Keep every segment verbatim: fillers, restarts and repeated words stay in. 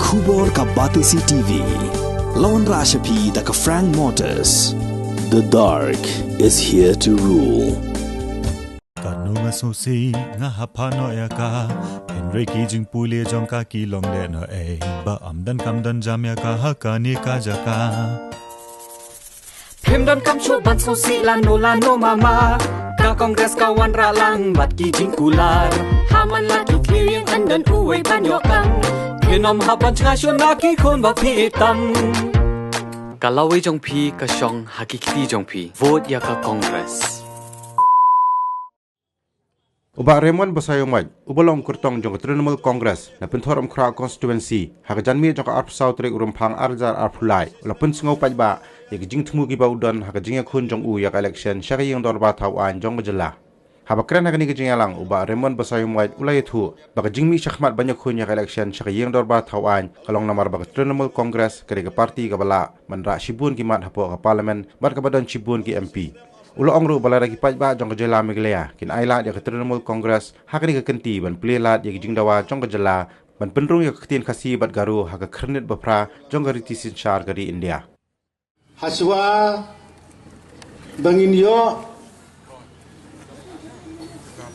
Khubor ka Batesi T V. Lawan Rashapi da ka Frank Motors. The dark is here to rule. Ka nonga sosi nga hapa no ya ka. Henry ki jing puli jong ka ki long le no e. Ba am dan kam dan jam ya ka ha ka ni ka ja ka. Phim don kam shu ban sosi lano lano mama. Ka Congress ka wan ra lang bad ki jingkular. Haman la ki klieng an don uwei ban yo kang. Phinom ha ban chna shu na ki khon ba phi tam. Ka lawei jong phi ka shong ha ki kti jong phi. Vote ya ka Congress. U Bah Raymond Basaiawmoit, uba long kyrtong jong ka Trinamool Congress na Pynthorumkhrah Constituency, ha ka janmiet jong ka arphew saw tarik u Rymphang ar hajar arphew lai, u la pynsngew paidbah ïa ki jingthmu kiba u don ha ka jingïakhun jong u ïa ka election sha ka ïing dorbar thaw aiñ jong ka jylla. Haba kren ha kane ka jingïalang, u Bah Raymond Basaiawmoit u la ïathuh ba ka jingmih shakhmat ban ïakhun ïa ka election sha ka ïing dorbar thaw aiñ ka long namar ba ka Trinamool Congress ka dei ka party kaba lah ban rah shibun ki mat hapoh ka Parliament bad kaba don shibun ki M P. U la ong ruh ba lada ki paidbah jong ka jylla Meghalaya kin ailad ïa ka Trinamool Congress ha kane ka kynti ban plie lad ïa ki jingdawa jong ka jylla ban pynrung ïa ka ktien Khasi bad Garo ha ka khyrnit ba phra jong ka riti synshar ka ri India. Hashwa ba ngin ïoh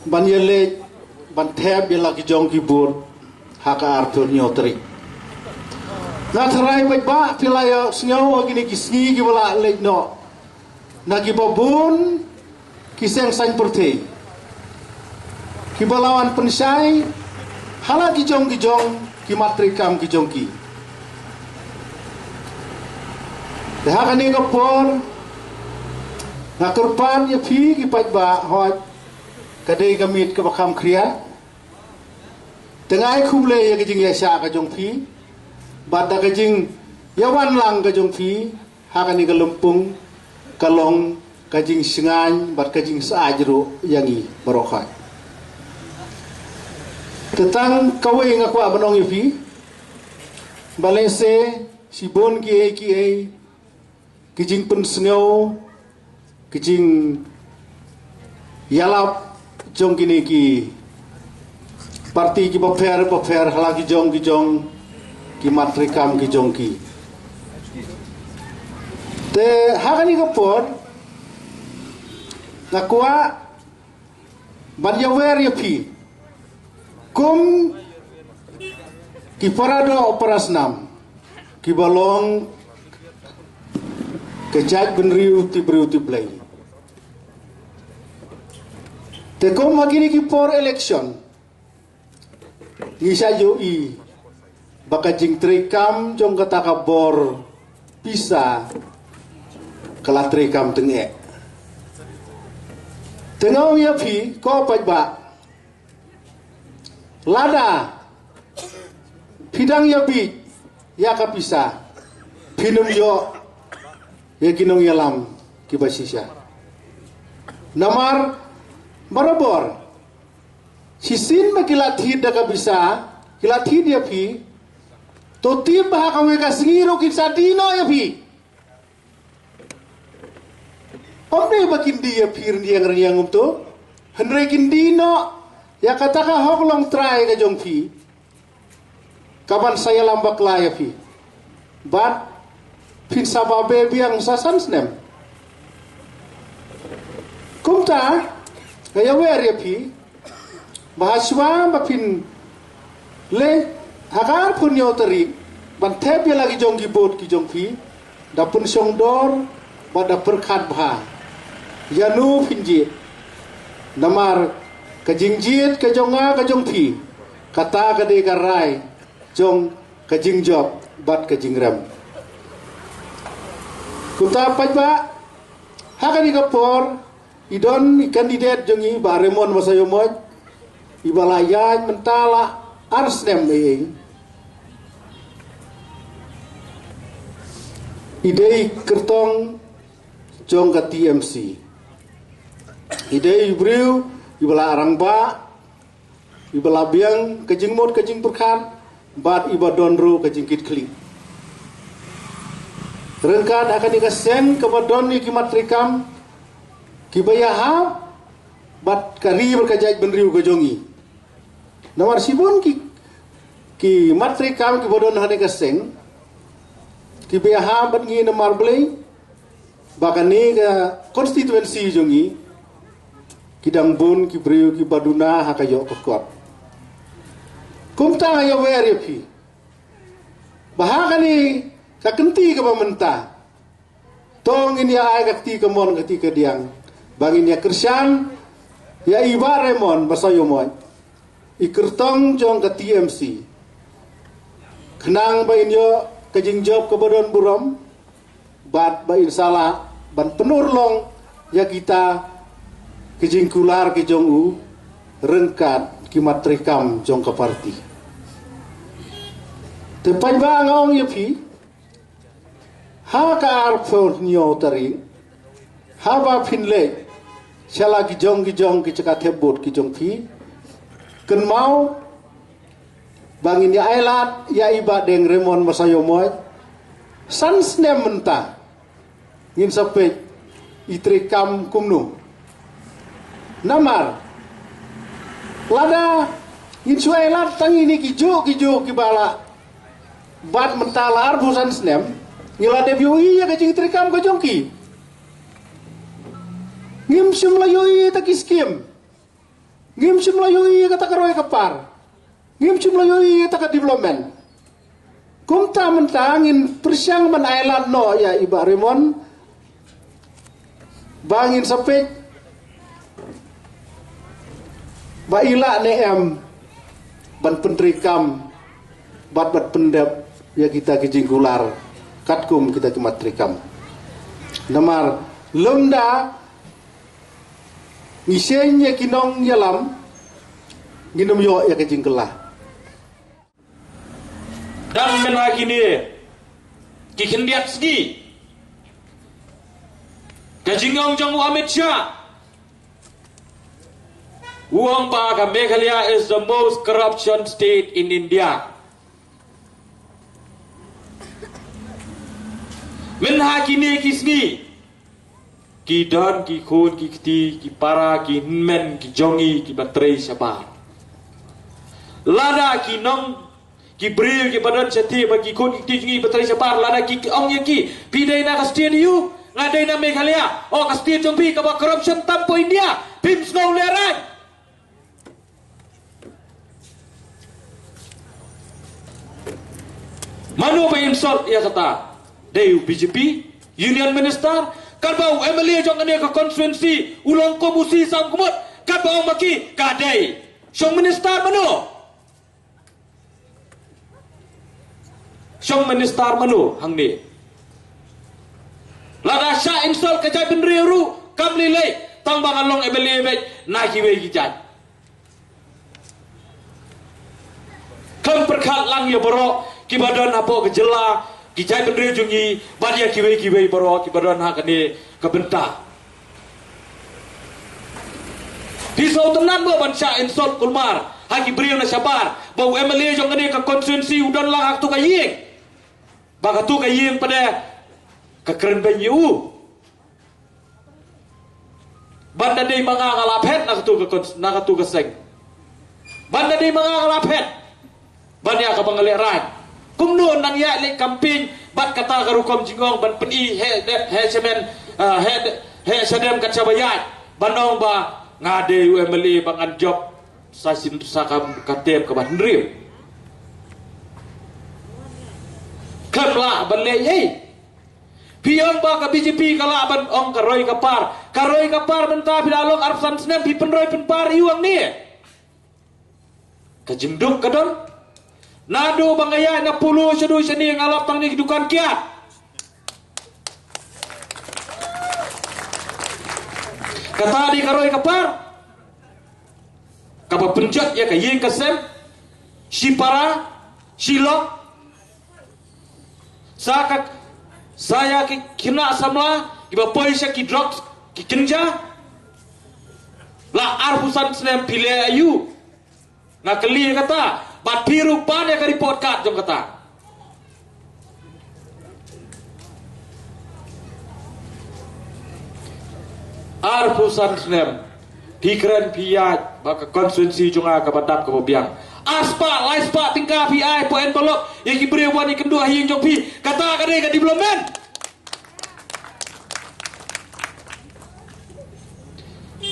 ban ïaleit ban thep ïa la ki jong ki bor ha ka arphew hynñiew tarik. Nga tharai paidbah phi la ïohsngew ha kine ki sngi kiba la leit noh na kiba bun ki seng saiñ pyrthei kiba la wan pynshai ha la ki jong ki jong ki mat treikam ki jong ki. Te ha kane ka por nga kyrpad ïa phi ki paidbah, hooid ka dei ka miet kaba kham khriat. Te nga ai khublei ïa ka jingïaishah ka jong phi bad da ka jingïawan lang ka jong phi ha kane ka lympung ka long ka jingshngaiñ bad ka jingsyaid ruh ïa ngi baroh khoit. Te tang kawei nga kwah ban ong ïa phi, ba lehse shibun kiei kiei ki jingpynsngew, ki jingïalap jong kine ki parti kiba pher ba pher ha la ki jong ki jong ki mat treikam ki jong ki. Te ha kane ka por nga kwah ban ïawer ïa phi kum ki para doh para snam kiba long ka jaitbynriew ti briew ti Blei. Te kum ha kine ki por election ngi sa ïohi ba ka jingtreikam jong kata ka bor pisa ka la treikam tyngeh. Te nga ong ïa phi ko paidbah, lada phi dang ïa bit ïa ka pisa, phin ym ïoh ïa ki nongïalam kiba shisha. Namar barabor shisien ba ki la thied da ka pisa, ki la thied ïa phi, to tip ba ha kawei ka sngi ruh kin sa die noh ïa phi. Ym dei ba kin die ïa phi rynïeng rynïeng kumto, hynrei kin die noh ïa kata ka hok longtrai ka jong phi, kaban sa ïalam bakla ïa phi bad phin sa babe biang sa san snem. Kumta nga ïawer ïa phi ba hashwa ba phin leit ha ka arphew hynñiew tarik ban thep ïa la ki jong ki vote ki jong phi, da pynshong dor bad da pyrkhat bha ïa no phin jied. Namar ka jingjied ka jong nga ka jong phi, kata ka dei ka rai jong ka jingjop bad ka jingrem. Kumta paidbah, ha kane ka por i don i kandidet jong i Bah Raymond Basaiawmoit, iba la ïaid mynta la ar snem ei ei. I dei kyrtong jong ka T M C. I dei i briew iba la rangbah, iba la biang ka jingmut ka jingpyrkhat bad iba don ruh ka jingkitkhlieh. Ryngkat ha kane ka seng kaba don ïa ki mat treikam kiba ïahap bad ka ri bad ka jaitbynriew ka jong i. Namar shibun ki Ki mat treikam kiba don ha kane ka seng, kiba ïahap bad ngi namar Blei ba kane ka constituency jong ngi ki dang bun ki briew kiba duna ha ka ïoh ka kot. Kumta nga ïawer ïa phi ba ha kane ka kynti kaba mynta, to ngin ïa ai ka kti kamon ka kti kadiang ba ngin ïa kyrshan ïa i Bah Raymond Basaiawmoit, i kyrtong jong ka T M C, khnang ba in ïoh ka jingjop kaba don burom bad ba in sa lah ban pynurlong ïa kita ki jingkular ki jong u ryngkat ki mat treikam jong ka parti. Te paidbah, nga ong ïa phi, ha ka arphew hynñiew tarik, haba phin leit sha la ki jong ki jong ki jaka thep vote ki jong phi, kynmaw ba ngin ïa ai lad ïa i Bah Deng Raymond Basaiawmoit san snem mynta. Ngin sa peit i treikam kumno. Namar lada ngin shu ai lad tang ïa kine ki juh ki juh kiba la bad mynta la arphew san snem, ngi la dep ïohi ïa ka jingtreikam ka jong ki. Ngim shym la ïohi ïa ta ki skim. Ngim shym la ïohi ïa kata ka roi ka par. Ngim shym la ïohi ïa kata ka development. Kumta mynta ngin pyrshang ban ai lad noh ïa i Bah Raymond ba ngin sa peit ba i lah ne em ban pyntreikam bad ban pyndep ïa kita ki jingkular katkum kita ki mat treikam. Namar lymda ngi seng ïa ki nongïalam, ngin ym ïoh ïa ka jingkylla. Dang mynta kine ki khyndiat sngi, ka jingong jong u Amit Shah u ong ba ka Meghalaya is the most corruption state in India. Mynta kine ki sngi, ki don ki khun ki kti, ki para ki hynmen ki jong ngi kiba trei shabar. Lada ki nong ki briew kiba don shathie bad ki khun ki kti jong ngi ba trei shabar, lada ki ong ïa ki, phi dei na ka state aïu? Nga dei na Meghalaya. O, ka state jong phi kaba corruption tam po India. Phim sngew lehraiñ. Mano ba insult ïa kata? Dei u B J P Union Minister? Katba u M L A jong kane ka constituency u long kum u C Sangkmut, katba ong ma ki ka dei. Shong minister mano? Shong minister mano hangne? Lada shah insult ka jaitbynriew ruh kam lei lei, tang ba nga long M L A beit na kiwei ki jait. Khlem pyrkhat lang ïa baroh kiba don hapoh ka jylla, ki jaitbynriew jong ngi bad ïa kiwei kiwei baroh kiba don ha kane ka bynta. Phi sngewtynnat mo ban shah insult kulmar ha ki briew na shabar ba u M L A jong kane ka constituency u don lang ha katu ka ïing, ba katu ka ïing pat ka kren beiñ ïa u. Ban da dei ma nga nga la phet na katu ka cons-, na katu ka seng. Ban da dei ma nga nga la phet ban ïa kaba nga lehraiñ. Kumno nang ïa leh campaign bad kata ka rukom jingong ban pyni heh dep heh shamen, ah, heh de-, heh shadem kat shaba ïaid, ban ong ba nga dei u M L A ba ngan jop sa sien sa kam ka term kaba hynriew. Khlem lah ban leh ei. Phi ong ba ka B J P ka lah ban ong ka roi ka par. Ka roi ka par mynta phi la long arphew san snem, phi pynroi pynpar ïa u hangne. Ka jingduk ka don. Naduh ba nga ïaid na Polo shaduh shane nga lap tang na ki dukan kiad. Kata dei ka roi ka par kaba pynjot ïa ka ïing ka sem, shipara, shilok, sa ka, sa ïa ki khynnah samla kiba poi sha ki drugs, ki kynja. La arphew san snem phi leh aïu? Nga kylli ïa kata, bad phi ruh pan ïa ka report card jong kata. Arphew san snem phi kren phi ïaid ba ka constituency jong nga kaba dap kaba biang. Arspah, laispah tyngka phi ai hapoh envelope ïa ki briew ban ïakynduh ha ïing jong phi. Kata ka dei ka development.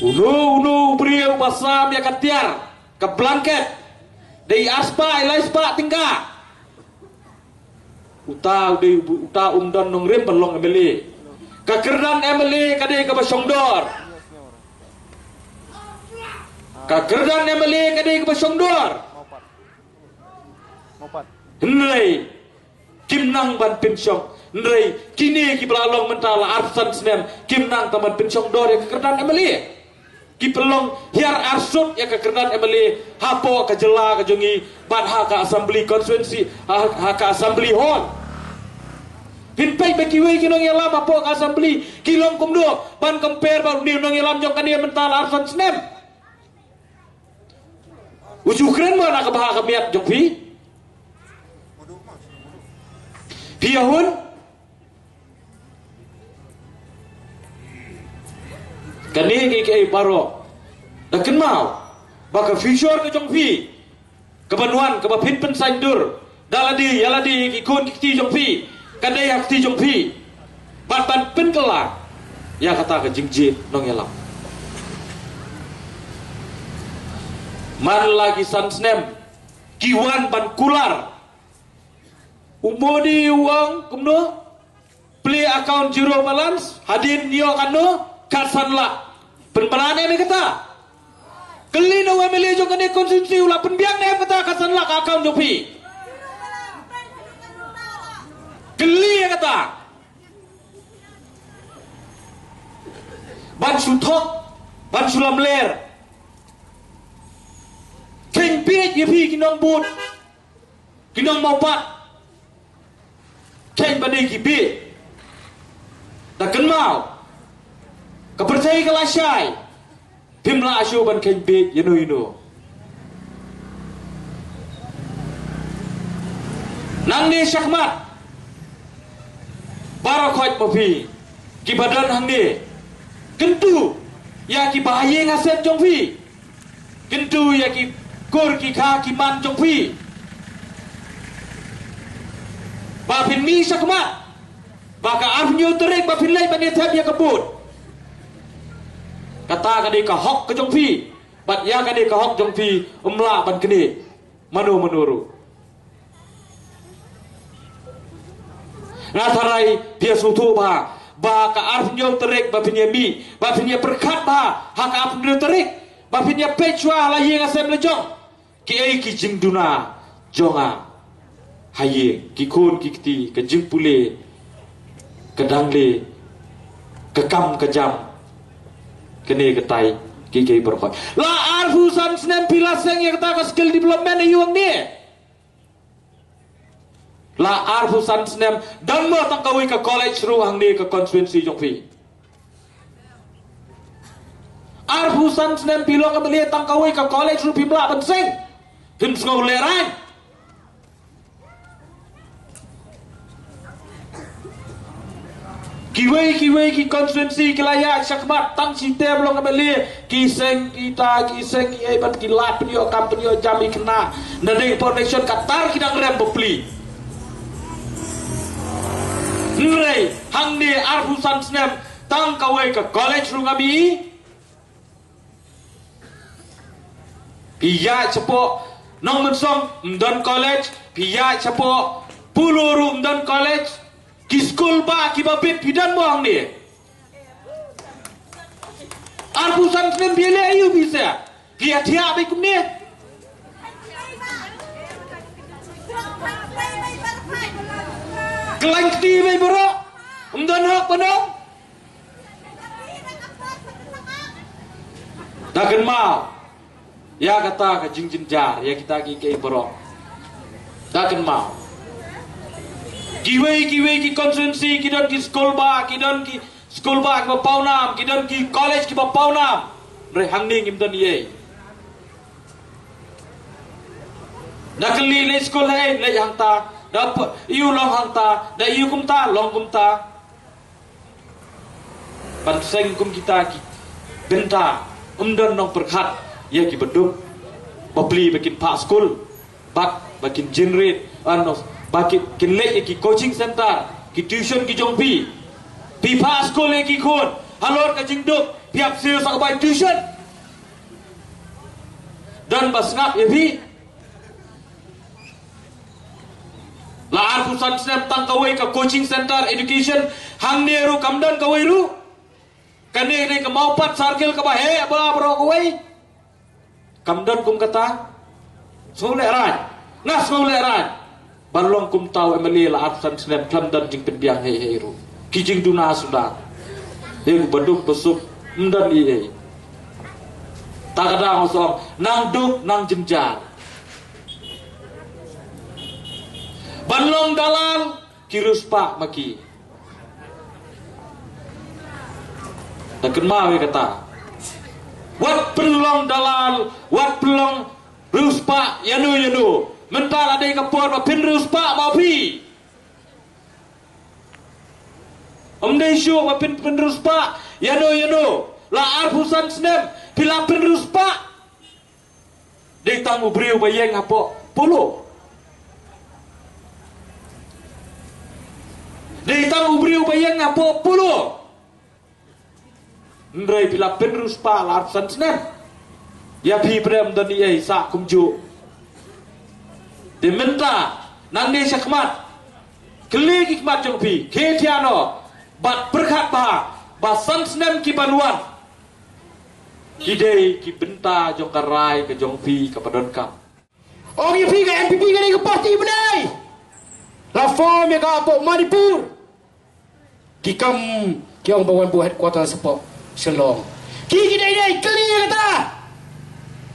Uno uno u briew ba sam ïa ka tiar, ka blanket, dei arspah, laispah tyngka. Uta u dei u, uta um don nongrim ban long M L A. Ka kyrdan M L A ka dei kaba shongdor. Ka kyrdan M L A ka dei kaba shongdor. Hynrei kim nang ban pynshong. Hynrei kine kiba la long mynta la arphew san snem kim nang tang ban pynshong dor ïa ka kyrdan M L A. Ki pynlong hiar arsut ïa ka kyrdan M L A hapoh ka jylla ka jong ngi bad ha ka assembly constituency, ha, ha ka assembly hall. Phin peit ba kiwei ki nongïalam hapoh ka assembly ki long kumno ban compare bad une u nongïalam jong kane mynta la arphew san snem. U ju kren mo na ka bha ka miat jong phi. Phi ïa hun. Kane ki, ki ei baroh. Da kynmaw ba ka future ka jong phi, ka ban wan, ka ba phin pynsaindur da lade ïa lade, ki khun ki kti jong phi, ka dei ha kti jong phi. Bad ban pynkylla ïa kata ka jingjied nongïalam. Man la ki san snem ki wan ban kular. U Modi u ong kumno? Plie account zero balance, hadien ïoh katno? Khatsan lak. Pynbna ne em ïa kata? Kylli na u M L A jong kane constituency u la pynbiang ne em kata khatsan lak ka account jong phi? Kylli ïa kata. Ban shu thok, ban shu lamler. Kheiñ bieit ïa phi ki nongbud, ki nongmawpat. Kheiñ ba dei ki bieit. Da kynmaw, ka pyrthei ka la shai. Phim lah shuh ban kheiñ bieit ïano ïano. Nangne shakhmat, baroh khoit ma phi kiba don hangne, kyntu ïa kiba ha ïing ha sem jong phi. Kyntu ïa ki kur ki kha ki man jong phi. Ba phin mih shakhmat, ba ka arphew hynñiew tarik ba phin leit ban ïa thep ïa ka vote. Kata ka dei ka hok ka jong phi. Bad ïa ka dei ka hok jong phi, ym lah ban knieh mano mano ruh. Nga tharai phi ïa sngewthuh bha ba ka arphew hynñiew tarik ba phin ïa mih, ba phin ïa pyrkhat bha ha ka arphew hynñiew tarik, ba phin ïa peit shuwa ha la ïing ha sem la jong. Kiei ki jingduna jong nga ha ïing, ki khun ki kti, ka jingpule, ka dangle, ka kam ka jam. Kane katai kiei kiei baroh khoit. La arphew san snem phi la seng ïa kata ka skill development ha ïing ne? La arphew san snem don mo tang kawei ka college ruh hangne ka constituency jong phi? Arphew san snem phi long ka bynta tang kawei ka college ruh phim lah ban seng. Phim sngew lehraiñ. Kiwei kiwei ki constituency ki la ïaid shakhmat tang shi term long M L A, ki seng kita, ki seng kiei, bad ki lad pynïoh kam pynïoh jam, i khynnah na dei por election ka tar ki dang rem bapli. Hynrei hangne arphew san snem tang kawei ka college ruh ngam ïohi. Phi ïaid shapoh Nongmynsong ym don college, phi ïaid shapoh Polo ruh ym don college. Ki skul bah kiba bit phi don mo hangne? Arphew san snem phi leh aïu phi sa? Phi ïathiah beit kumne. Khlaiñ kti beit baroh. Ym don hok ban ong. Da kynmaw ïa kata ka jingjynjar ïa kita kiei kiei baroh. Da kynmaw. Kiwei kiwei ki constituency ki don ki skul bah, ki don ki skul bah kiba pawnam, ki don ki college kiba pawnam. Hynrei hangne ngim don ei. Da kylli leit skul haei, leit hangta. Da p-, aïu long hangta, da aïu kumta, long kumta. Ban seng kum kita ki bynta, ym don nongpyrkhat ïa kiba duk bapli ba kin phah skul. Ba kin generate, ano, ba kin, kin leh ïa ki coaching center, ki tuition ki jong phi. Phi phah skul ïa ki khun, halor ka jingduk, phi ap siew sa ka bai tuition. Don ba sngap ïa phi. La arphew san snem tang kawei ka coaching center education, hangne ruh kam don kawei ruh. Kane ne ka Mawpat Circle kaba heh ba la baroh kawei. Kam don kum kata. Sngewlehrain. Nga sngewlehrain. Ban long kum uta u M L A la arphew san snem khlem don jingpynbiang hei hei ruh. Ki jingduna suda. Hei, u baduk basuk. Ym don ei ei. Ta ka dang u song. Nang duk, nang jynjar. Ban long dalal, ki riewspah ma ki. Da kynmaw ïa kata. Wat pynlong dalal, wat pynlong riewspah ïano ïano. Mynta la dei ka por ba pynriewspah ma phi. Ym dei shuh ba pyn, pynriewspah ïano ïano. La arphew san snem phi la pynriewspah. Dei tang u briew ba ïeng hapoh Polo. Dei tang u briew ba ïeng hapoh Polo. Hynrei phi la pynriewspah la arphew san snem. Ïa phi pdem don ei ei sah kumjuh. Te mynta nangne shakhmat, khie ki khmat jong phi, khie thiah noh bad pyrkhat bha ba san snem ki ban wan ki dei ki bynta jong ka rai ka jong phi kaba donkam. Ong ïa phi ka N P P ka dei ka party ba dei la form ïa ka hapoh Manipur. Ki kam, ki ong ba wan buh headquarters hapoh Shillong. Ki, ki dei dei kylli ïa kata.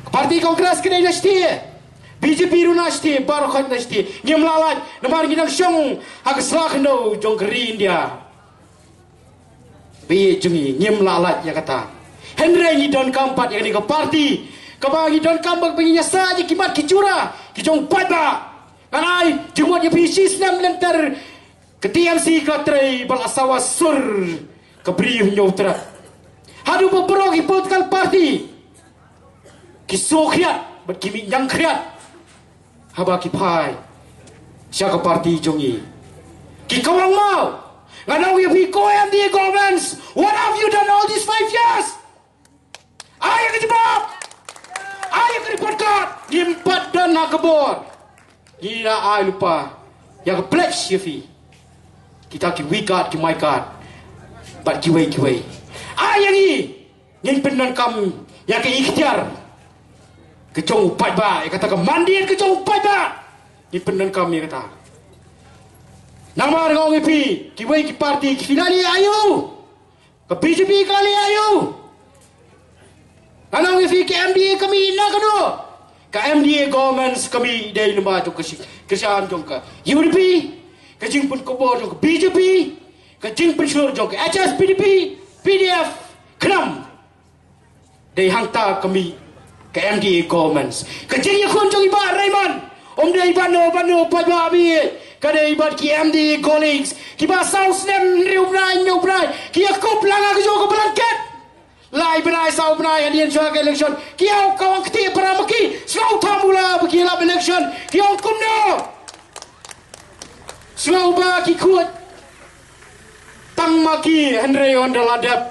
Ka party Congress ka dei na shatei, B J P ruh na shatei, baroh khoit na shatei. Ngim lah lait namar ngi nang shong ha ka sla khyndew jong ka ri India. Ba ïeit jong ngi, ngim lah lait ïa kata. Hynrei ngi donkam pat ïa kane ka party kaba ngi donkam ba ngin ïasaid ïa ki mat ki jura ki jong u paidbah. Ngan ai jingmut ïa phi, shi snem lynter ka T M C ka la trei ba la sawa sur ka Bri u Hynñiewtrep. Haduh ba baroh ki political party ki sngewkhriat bad ki mih ñiangkhriat haba ki phai sha ka party jong ngi. Ki kawang maw. Ngan ong ïa phi ko M D A governments, what have you done all these five years? Ai ïa ka jubab. Ai ïa ka report card. Ngim pat don ha ka bor. Ngi la ai lypa ïa ka pledge ïa phi. Kita ki we card, ki my card bad kiwei kiwei. Ai ïa ngi. Ngin pyndonkam ïa ka iktiar ka jong u paidbah, ïa kata ka mandate ka jong u paidbah. Ngin pyndonkam ïa kata. Namar nga ong ïa phi, kiwei ki party ki finally ayu. Ka B J P ka la leh ayu. Nga ong ïa phi, ka M D A ka mih na kano? Ka M D A governments ka mih dei namar jong ka shi-, ka shan jong ka U D P, ka jingpynkhubor jong ka B J P, ka jingpynshlur jong ka H S P D P, P D F, khnang dei hangta ka mih ka M D A governments. Ka jingïakhun jong i Bah Raymond, um dei bad no bad no paidbah, ka dei bad ki M D A colleagues kiba saw snem, hynriew bnai, hynñiew bnai ki ïakup lang ha ka jong ka blanket. Lai bnai, saw bnai hadien shuwa ka election ki ïaw kawang kti para ma ki. Sngewthuh mula ba ki lap election ki ong kumno. Sngewbha ki khuid tang ma ki, hynrei ynda la dep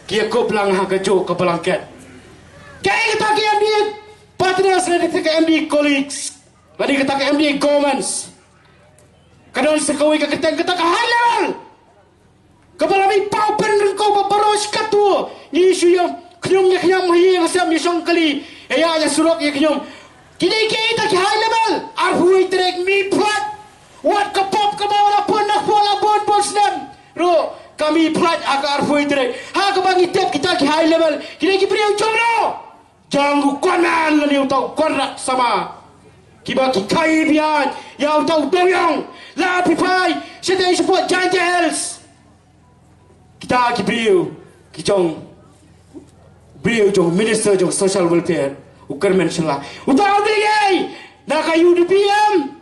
ki ïakup lang ha ka jong ka blanket. Kaei kata ki M D A partners ne kata ka M D A colleagues, lane kata ka M D A governments? Ka don sa kawei ka kyrteng, kata ka high level. Kaba la mih paw pynryngkhuh ba baroh shi katto ngi shu ïa khñium ïa khñium, ha ïing ha sem, ïa shong kali, ïa ïa surok ïa khñium. Ki dei kiei kita ki high level? Arphew wei tarik mih phlait. Wat ka pop kaba la pun na kpoh la bun bun snem ruh ka mih phlait ha ka arphew wei tarik. Ha kaba ngi tip kita ki high level ki dei ki briew jong no? Jong u Conman lane uta u Conrad Sangma. Kiba ki khaïi biang ïa uta u Dewïong. La phi phai shatei shapoh Jaintia Hills, kita ki briew ki jong, briew jong Minister jong Social Welfare, u Kyrmen Shylla. Uta u dei ei na ka U D P em?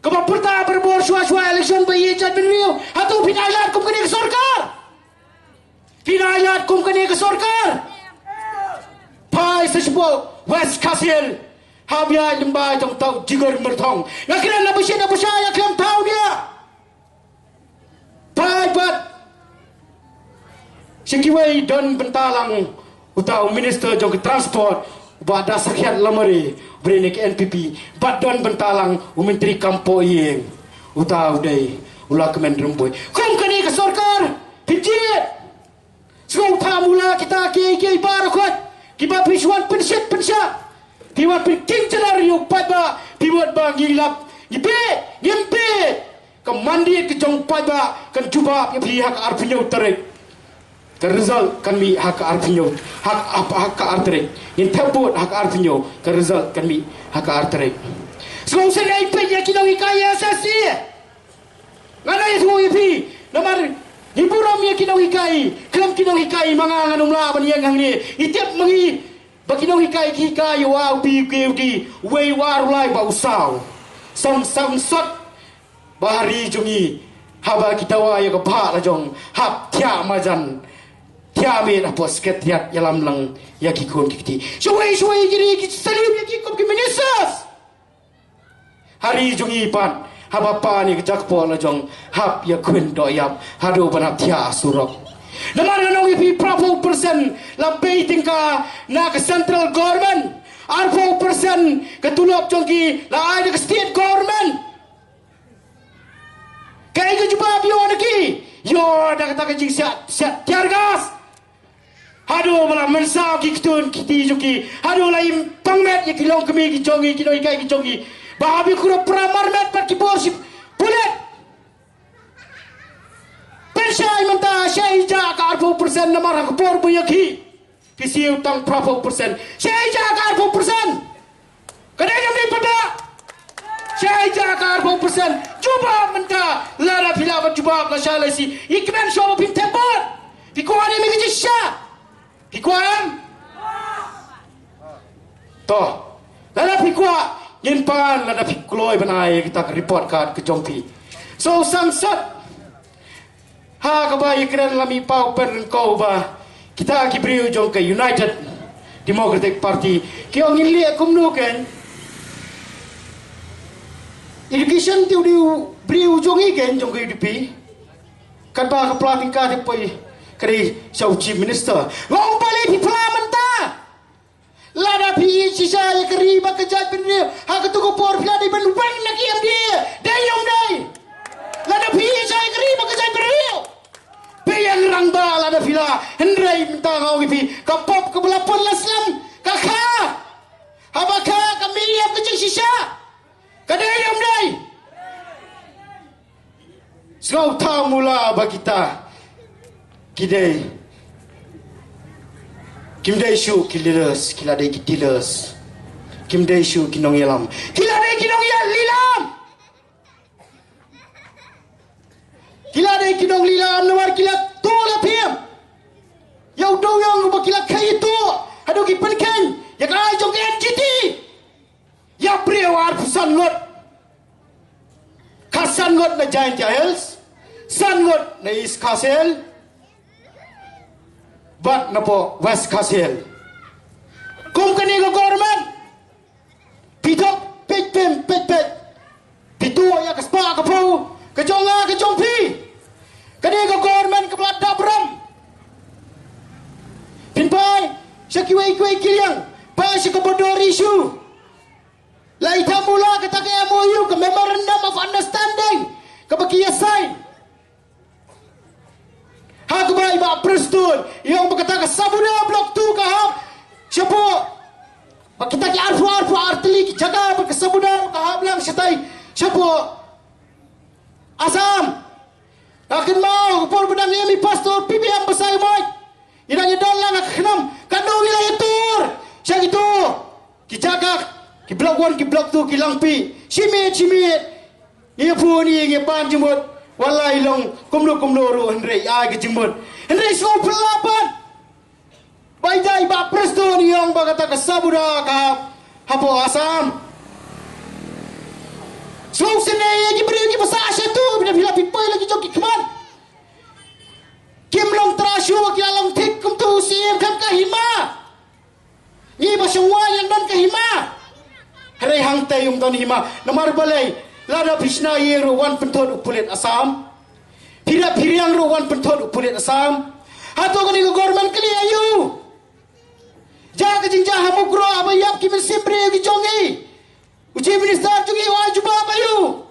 Kaba pyrta barabor shuwa shuwa election ba ïeit jait bynriew. Hato phin ailad kum kane ka sorkar? Phin ailad kum kane ka sorkar? Phai sa shapoh West Khasi Hills, Hap ïaid lyngba jong uta u Jigar Myrthong. Nga kren na bashit na basha ïa khlem thaw nia. Paidbah. Sha kiwei don bynta lang uta u minister jong ki transport, uba da sakhiat lamare, uba dei na ki N P P, bad don bynta lang u myntri kam pohïing, uta u dei u Lahkmen Rymbui. Kum kane ka sorkar, phi jied. Sngewthuh mula kita kiei kiei baroh khoit, kiba phi shu wan pynshit pynshah. Phi wan pynking jalar ïa u paidbah, phi wan ba ngi lap, ngi beh, ngim beh. Ka mandate ka jong u paidbah kan jubab ïa phi ha ka arphew hynñiew tarik. Ka result kan mih ha ka arphew hynñiew, ha, ha, ha ka ar tarik. Ngin thep vote ha ka arphew hynñiew, ka result kan mih ha ka ar tarik. Sngewsynei peit ïa ki nonghikai S S C. Nga la ïathuh ïa phi, namar ngi burom ïa ki nonghikai, khlem ki nonghikai ma nga ngan ym lah ban ïeng hangne. Ngi tip ma ngi ba ki nonghikai ki hikai ïa u A, u B, u K, u D, uwei, u ar, u lai bad u saw. Sngewsynei sot ba ha ri jong ngi, haba ki dawa ïa ka bhah la jong, hap thiah marjan, thiah miet hapoh Secretariat, ïalam lang ïa ki khun ki kti. Shawei shawei ki ri ki salute ïa ki kum ki ministers. Ha ri jong ngi pat, haba pan ïa ka jakpoh la jong, hap ïakhun dohïap haduh ban hap thiah surok. Namar ngan ong ïa phi, phraphew percent la bei tyngka na ka central government, arphew percent ka tulop jong ki la ai da ka state government. Kaei ka jubab ïoh na ki? Ïoh da kata ka jingsiat, siat tear gas. Haduh ba la mynsaw ki kti ki kti jong ki. Haduh la im pang met ïa ki longkmie ki jong ngi, ki nonghikai ki jong ngi. Ba hap ïakynduh para marmet bad ki bor shi pulit. Pynshai mynta, shaei jaka arphew percent namar ha ka por ba ïa ki, ki siew tang phraphew percent. Shaei jaka arphew percent. Ka dei ne em dei pat? Shaei jaka arphew percent. Jubab mynta, lada phi lah ban jubab lashai lashisha, ïa kmen shuwa ba phin thep vote. Phi kwah ne em ïa ka jingshisha? Phi kwah em? To. Lada phi kwah, ngin pan lada phi kloi ban ai kita ka report card ka jong phi. So, sangsot. Ha kaba ïakren la mih paw pynryngkaw ba kita ki briew jong ka United Democratic Party ki ong ngin leh kumno kein. Education te u dei u briew jong ngi kein jong ka U D P. Katba ka pla tyngka te poi ka dei sha u Chief Minister. Nga ong balei phi pla mynta? Lada phi ïeit shisha ïa ka ri bad ka jaitbynriew, ha kato ka por phi la dei ban weng na ki M D A. Dei ne ym dei? Lada phi ïeit shisha ïa ka ri bad ka jaitbynriew, phi ïeng rangbah lada phi lah. Hynrei mynta nga ong ïa phi, ka pop kaba la pun la slem ka kha. Haba kha ka mih ïa ka jingshisha. Ka dei ne ym dei? Sngewthuh mula ba kita ki dei, kim dei shuh ki leaders, ki la dei ki dealers. Kim dei shuh ki nongïalam, ki la dei ki nongïalam. Ki la dei ki nongïalam namar ki la tuh la phim ïa u dewïong uba ki la khaii tuh haduh ki pynkheiñ ïa ka ai jong ka N G T. Ïa briew arphew san ngut. Khatsan ngut na Jaintia Hills, san ngut na East Khasi Hills, bad napoh West Khasi Hills. Kum kane ka government, phi thok peit peit peit peit. Phi tuh ïa ka spah ka phew ka jong nga ka jong phi. Kane ka government kaba la dap ram. Phin phai sha kiwei kiwei ki liang, phai sha ka border issue. La i thaw mula kata ka M O U, ka Memorandum of Understanding, kaba ki ïa sign. Ha kaba i Bah Prestone i ong ba kata ka Sabuda Block two ka hap shapoh, ba kita ki arphew, arphew artylli ki jaka ba ka Sabuda ka hap lang shatai shapoh Assam. Nga kynmaw ka por ba dang ïa mi pastor P B M Basaiawmoit, ngi dang ïa don lang ha ka khnam, katno ngi la ïatur sha kito ki jaka, ki block one, ki block two, ki Langpih. Shi miet shi miet ngi ïa pun, ngi ïa pan jingmut. Wat la i long kumno kumno ruh, hynrei ai ka jingmut. Hynrei sngewphylla pat ba i dei i Bah Prestone i ong ba kata ka Sabuda ka hapoh Assam. Sngewsynei ïa ki briew kiba sah sha tu, bad phi la phi poi la ki jong ki khmat. Kim long tra shuh, ki la long thik kumtu, siem kham ka hima. Ngi ba shong wai ïa don ka hima. Hangtei um don hima, namar balei, lada phi shna ïing ruh wan pynthut u pulit Assam. Phi rep phi riang ruh wan pynthut u pulit Assam. Hato kane ka government kali aïu? Ja ka jingjia ha Mukroh haba ïap ki mynsiem briew ki jong ngi, u Chief Minister jong ngi u ai jubab aïu?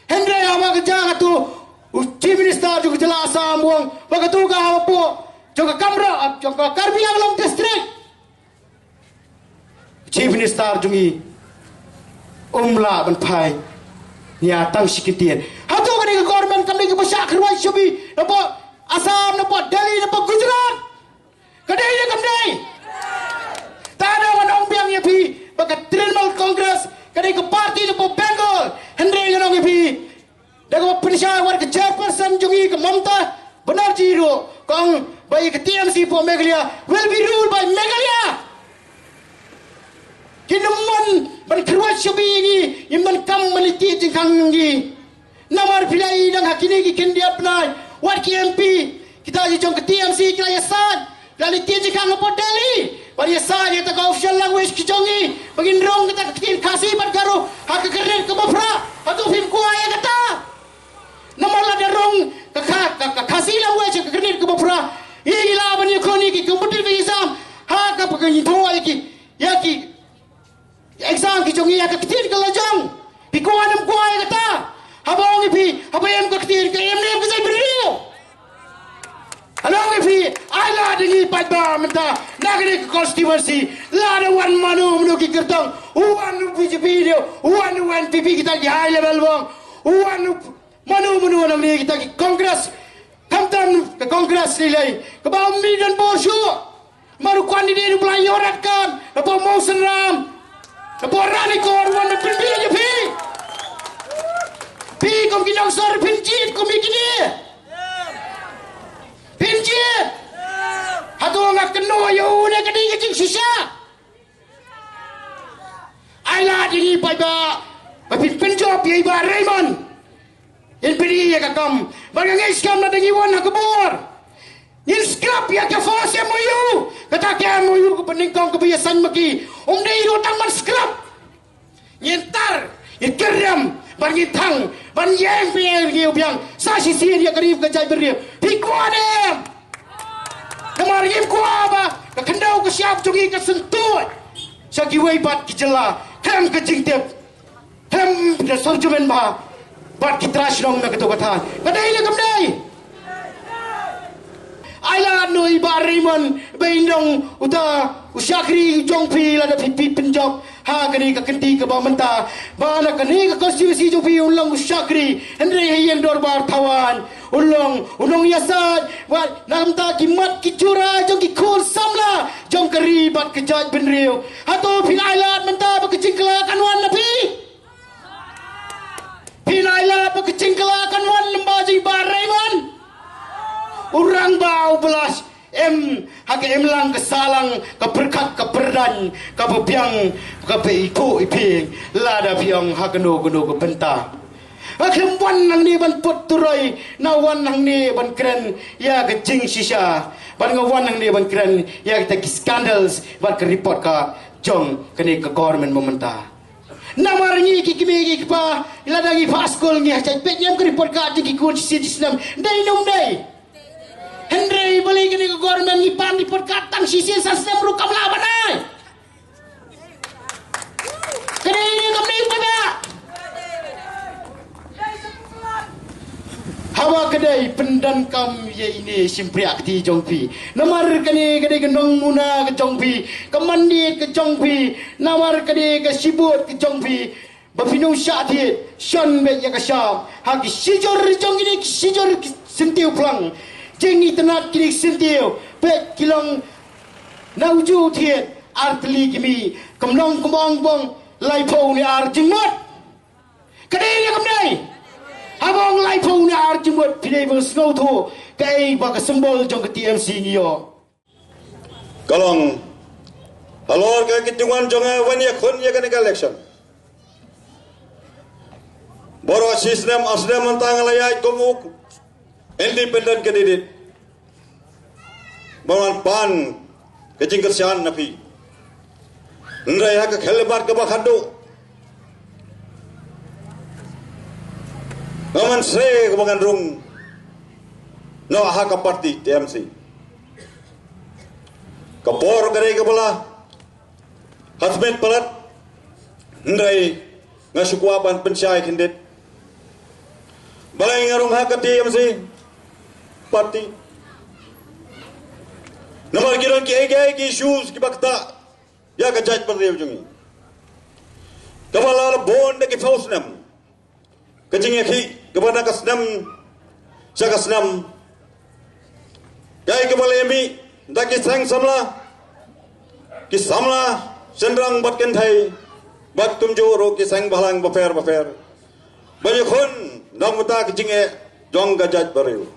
Hynrei haba ka ja hato u Chief Minister jong ka jylla Assam u ong ba kato ka hapoh jong ka Kamra, jong ka Karbi Anglong District. Chief Minister jong ngi um lah ban phai nia tang shi kyntien. Hato kane ka government kam dei kaba shah kyrwai shibun napoh Assam, napoh Delhi, napoh Gujarat? Ka dei ne kam dei? Te ngan ong biang ïa phi ba ka Trinamool Congress ka dei ka party napoh Bengal. Hynrei ngan ong ïa phi, da kaba pynshai wat ka chairperson jong ngi ka Mamata Banerjee ruh ka ong ba ïa ka T M C hapoh Meghalaya will be ruled by Meghalaya. Kin ym mon ban kyrwat shibun ïa ngi, ym donkam ban leit tied jingkhang ïa ngi. Namar phi la ïohi dang ha kine ki khyndiat bnai, wat ki M P kita ki jong ka T M C ki la ïasaid, ki la leit tied jingkhang hapoh Delhi ban ïasaid ïa kata ka official language ka jong ngi, ba ngin rung kata ka ktien Khasi bad Garo ha ka kyrnit kaba phra. Hato phim kwah ïa kata? Namar lada rung ka, ka, ka, ka Khasi language ha ka kyrnit kaba phra, ngi lah ban ïakhlad ïa ki competitive exam ha kaba ngin thoh ïa ki, ïa ki exam ki jong ngi ha ka ktien ka la jong. Phi kwah ne ym kwah ïa kata? Haba ong ïa phi, haba em ka ktien ka em ne em ka jaitbynriew? Haba ong ïa phi, ai lad ïa ngi paidbah mynta na kane ka constituency. Lada wan mano mano ki kyrtong, u wan u B J P ne u wan u N P P, kita ki high level bong, u wan u mano mano nangne kita ki Congress. Khamtam ka Congress lei lei kaba ym don bor shuh. Namar u candidate u ba la ïoh rat kan napoh Mawsynram, napoh Ranikor, u wan ban pynbiej ïa phi. Phi kum ki nongsor phin jied kum ïa kine? Phin jied? Hato nga kynnoh ïa u ne ka dei ka jingshisha? Ai lad ïa ngi paidbah ba phin pynjop ïa i Bah Raymond. Ngin pyni ïa ka kam. Bad nga ngeit skhem lada ngi wan ha ka bor, ngin scrap ïa ka first M O U. Kata ka M O U kaba nyngkong kaba ïasain ma ki, ym dei ruh tang ban scrap. Ngin tar, ngin kyrdem bad ngin thang ban ïeng pyrshah ïa u biang sa shisien ïa ka ri ka jaitbynriew. Phi kwah ne em? Namar ngim kwah ba ka khyndew ka shyiap jong ngi ka syntuid sha kiwei pat ki jylla khlem ka jingtip, khlem da sngewthuh bha bad ki trai shnong na kato ka thaiñ. Ka dei ne kam dei? Ai lad noh i Bah Raymond ba in long uta u shakri jong phi lada phi, phi pynjop ha kane ka kynti kaba mynta. Ba na kane ka constituency jong phi un long u shakri, hynrei ha ïing dorbar thawaiñ un long u nongïasaid. Wat na ka bynta ki mat ki jura jong ki khun samla jong ka ri bad ka jaitbynriew. Hato phin ai lad mynta ba ka jingkylla kan wan na phi? Phin ai lad ba ka jingkylla kan wan lyngba jong i Bah Raymond? U rangbah u ba la em ha ka imlang ka sahlang, ka pyrkhat ka pyrdaiñ, kaba biang, kaba ithuh iphieng, lada phi ong ha kano kano ka bynta. Nga khlem wan hangne ban put turoi, nga wan hangne ban kren ïa ka jingshisha. Bad nga wan hangne ban kren ïa kita ki scandals bad ka report card jong kane ka government mynta. Namar ngi ki kmie ki kpa, lada ngi phah skul ngi hashai peit ïa ka report card jong ki khun shisien shisnem. Dei ne ym dei? Hynrei balei kane ka government ngi pan report card tang shisien san snem ruh kam lah ban ai? Ka dei ne kam dei paidbah? Haba ka dei, pyndonkam ïa ine i shympriah kti jong phi. Namar kane ka dei ka nongmuna ka jong phi, ka mandit ka jong phi. Namar kane ka shibun ka jong phi. Ba phin ym shah thied, shon beit ïa ka shap ha ki shijur jong kine ki shijur ki syntiew phlang. Jingitynnad kine ki syntiew, peit ki long na uju thied, ar tylli ki mih, kam long kum ong bong laiphew ne ar jingmut. Ka dei ne kam dei? Haba ong laiphew ne ar jingmut, phi dei ban sngewthuh kaei ba ka symbol jong ka T M C ngi ïoh. Ka long halor ka kynjungan jong nga ban ïakhun ïa kane ka election. Baroh shi snem ar snem mynta nga la ïaid kum u independent candidate ban wan pan ka jingkyrshan na phi. Hynrei ha ka khyllipmat kaba khatduh, Sre kaba ngan rung noh ha ka party T M C. Ka por ka dei kaba la ha smet palat, hynrei nga shu kwah ban pynshai khyndiat. Balei nga rung ha ka T M C party? Namar ki don kiei kiei ki issues kiba ktah ïa ka jaitbynriew jong ngi, kaba la bun da ki phew snem. Ka jingïakhih kaba na ka snem sha ka snem, kaei kaba la mih da ki seng samla, ki samla shynrang bad kynthei, bad kumjuh ruh ki seng bhalang bapher bapher, ba ïakhun na ka bynta ka jingeh jong ka jaitbynriew.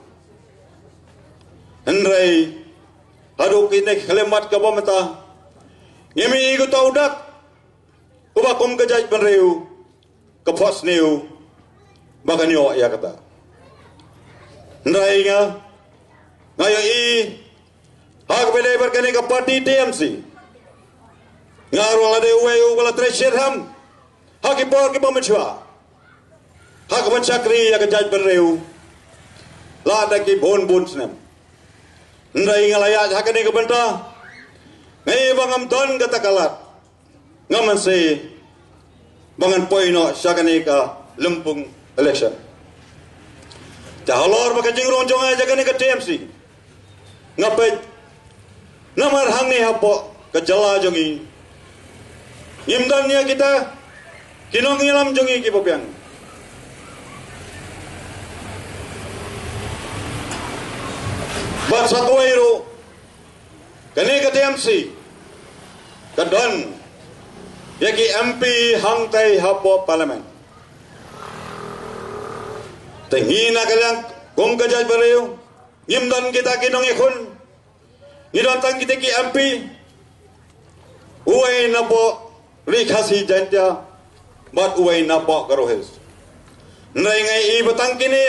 Hynrei haduh kine ki khyllipmat kaba mynta, ngim i uta u dak uba kum ka jaitbynriew ka phohsniew ba kan ïoh ïa kata. Hynrei nga, nga ïohi ha kaba ïadei bad kane ka party T M C, nga ruh la dei uwei uba la trei shitrhem ha ki por kiba mynshuwa ha kaban shakri ïa ka jaitbynriew la da ki bun bun snem. Hynrei nga la ïaid ha kane ka bynta, nga i ba ngam don kata ka lad, ngam mynsiem ba ngan poi noh sha kane ka lympung election. Te halor ba ka jingrung jong nga ïa kane ka T M C, nga peit namar hangne hapoh ka jylla jong ngi ngim don ïa kita ki nongïalam jong ngi kiba biang. Bad sa kawei ruh, kane ka T M C ka don ïa ki M P hangtai hapoh Parliament. Te ngi na ka liang kum ka jaitbynriew ngim don kita ki nongïakhun. Ngi don tang kita ki M P, uwei napoh Ri Khasi Jaintia bad uwei napoh Garo Hills. Hynrei nga i ba tang kine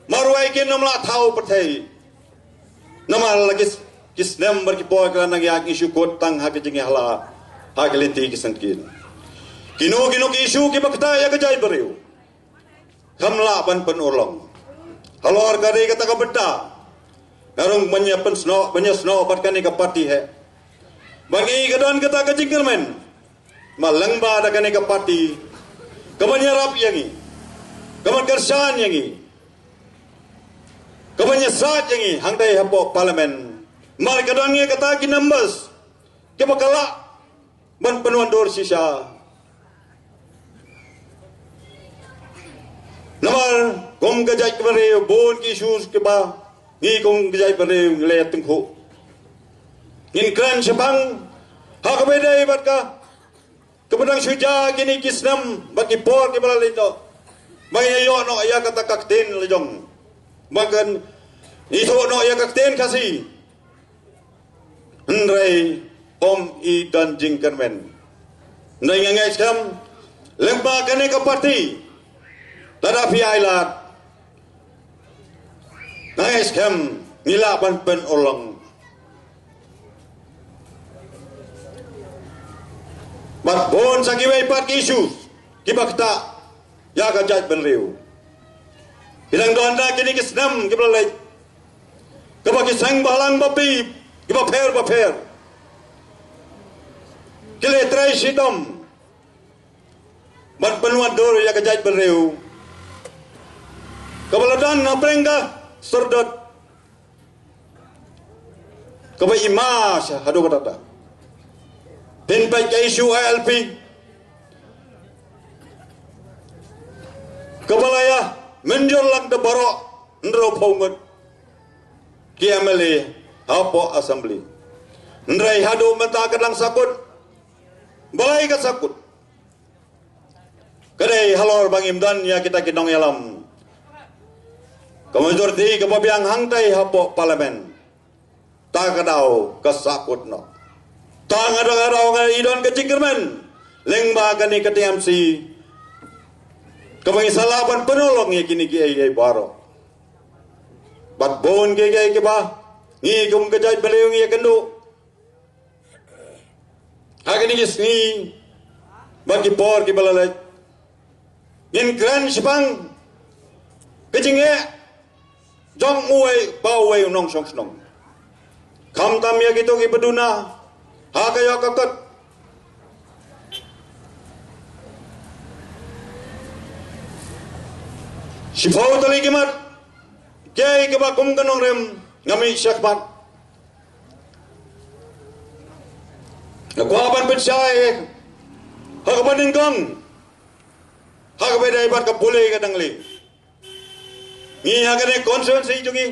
marwei kin ym lah thaw pyrthei. Namar la ki s-, ki snem bad ki por ki la nang ïaid ngi shu kut tang ha ki jingïahala ha ki lynti ki syngkien. Kino kino ki issue kiba ktah ïa ka jaitbynriew, kam lah ban pynurlong. Halor ka dei kata ka bynta nga rung ban ïa pynsnoh, ban ïa snoh bad kane ka party hi. Ba ngi ka don kata ka jingkyrmen ba lyngba da kane ka party kaban ïarap ïa ngi, kaban kyrshan ïa ngi, kaban ïasaid ïa ngi hangtai hapoh Parliament. Namar ka don ngi kata ki numbers kiba ka lah ban pynwandur shisha. Namar kum ka jaitbynriew bun ki issues kiba ngi kum ka jaitbynriew ngi la tyngkhuh. Ngin kren shaphang ha kaba ïadei bad ka, kaba dang shu jia kine ki snem bad ki por kiba la leit noh, ba ngin ïoh noh ïa kata ka ktien la jong, ba kan ithuh noh ïa ka ktien Khasi. Hynrei ym i don jingkyrmen. Hynrei nga ngeit skhem lyngba kane ka party, lada phi ai lad, nga ngeit skhem ngi lah ban pynurlong. Bad bun sa kiwei pat ki issues kiba ktah ïa ka jaitbynriew. Ki dang don da kine ki snem kiba la leit, kaba ki seng bhalang bapi kiba pher bapher ki la trei shitom ban pynwandur ïa ka jaitbynriew, kaba la don hapdeng ka sordot kaba i ma sha haduh katta. Phin peit ka issue I L P, kaba la ïa mynjur lang da baroh hynriewphew ngut ki M L A hapoh Assembly. Hynrei haduh mynta ka dang sahkut. Balei ka sahkut? Ka dei halor ba ngim don ïa kita ki nongïalam, ka majority kaba biang hangtai hapoh Parliament. Ta ka daw ka sahkut noh. Ta nga da ka daw nga i don ka jingkyrmen lyngba kane ka T M C, kaba ngi sa lah ban pynurlong ïa kine kiei kiei baroh. Bad bun kiei kiei kiba ngi kum ka jaitbynriew ngi ïakynduh ha kine ki sngi bad ki por kiba la leit. Ngin kren shaphang ka jingeh jong uwei pa uwei u nongshong shnong. Khamtam ïa kito kiba duna ha ka ïoh ka kot. Shiphew tylli ki mat, kiei kiba kum ka nongrim ngam ïoh shakhmat. Nga kwah ban pynshai ha kaba nyngkong, ha kaba dei bad ka pule ka dang lieh. Ngi ha kane constituency jong ngi,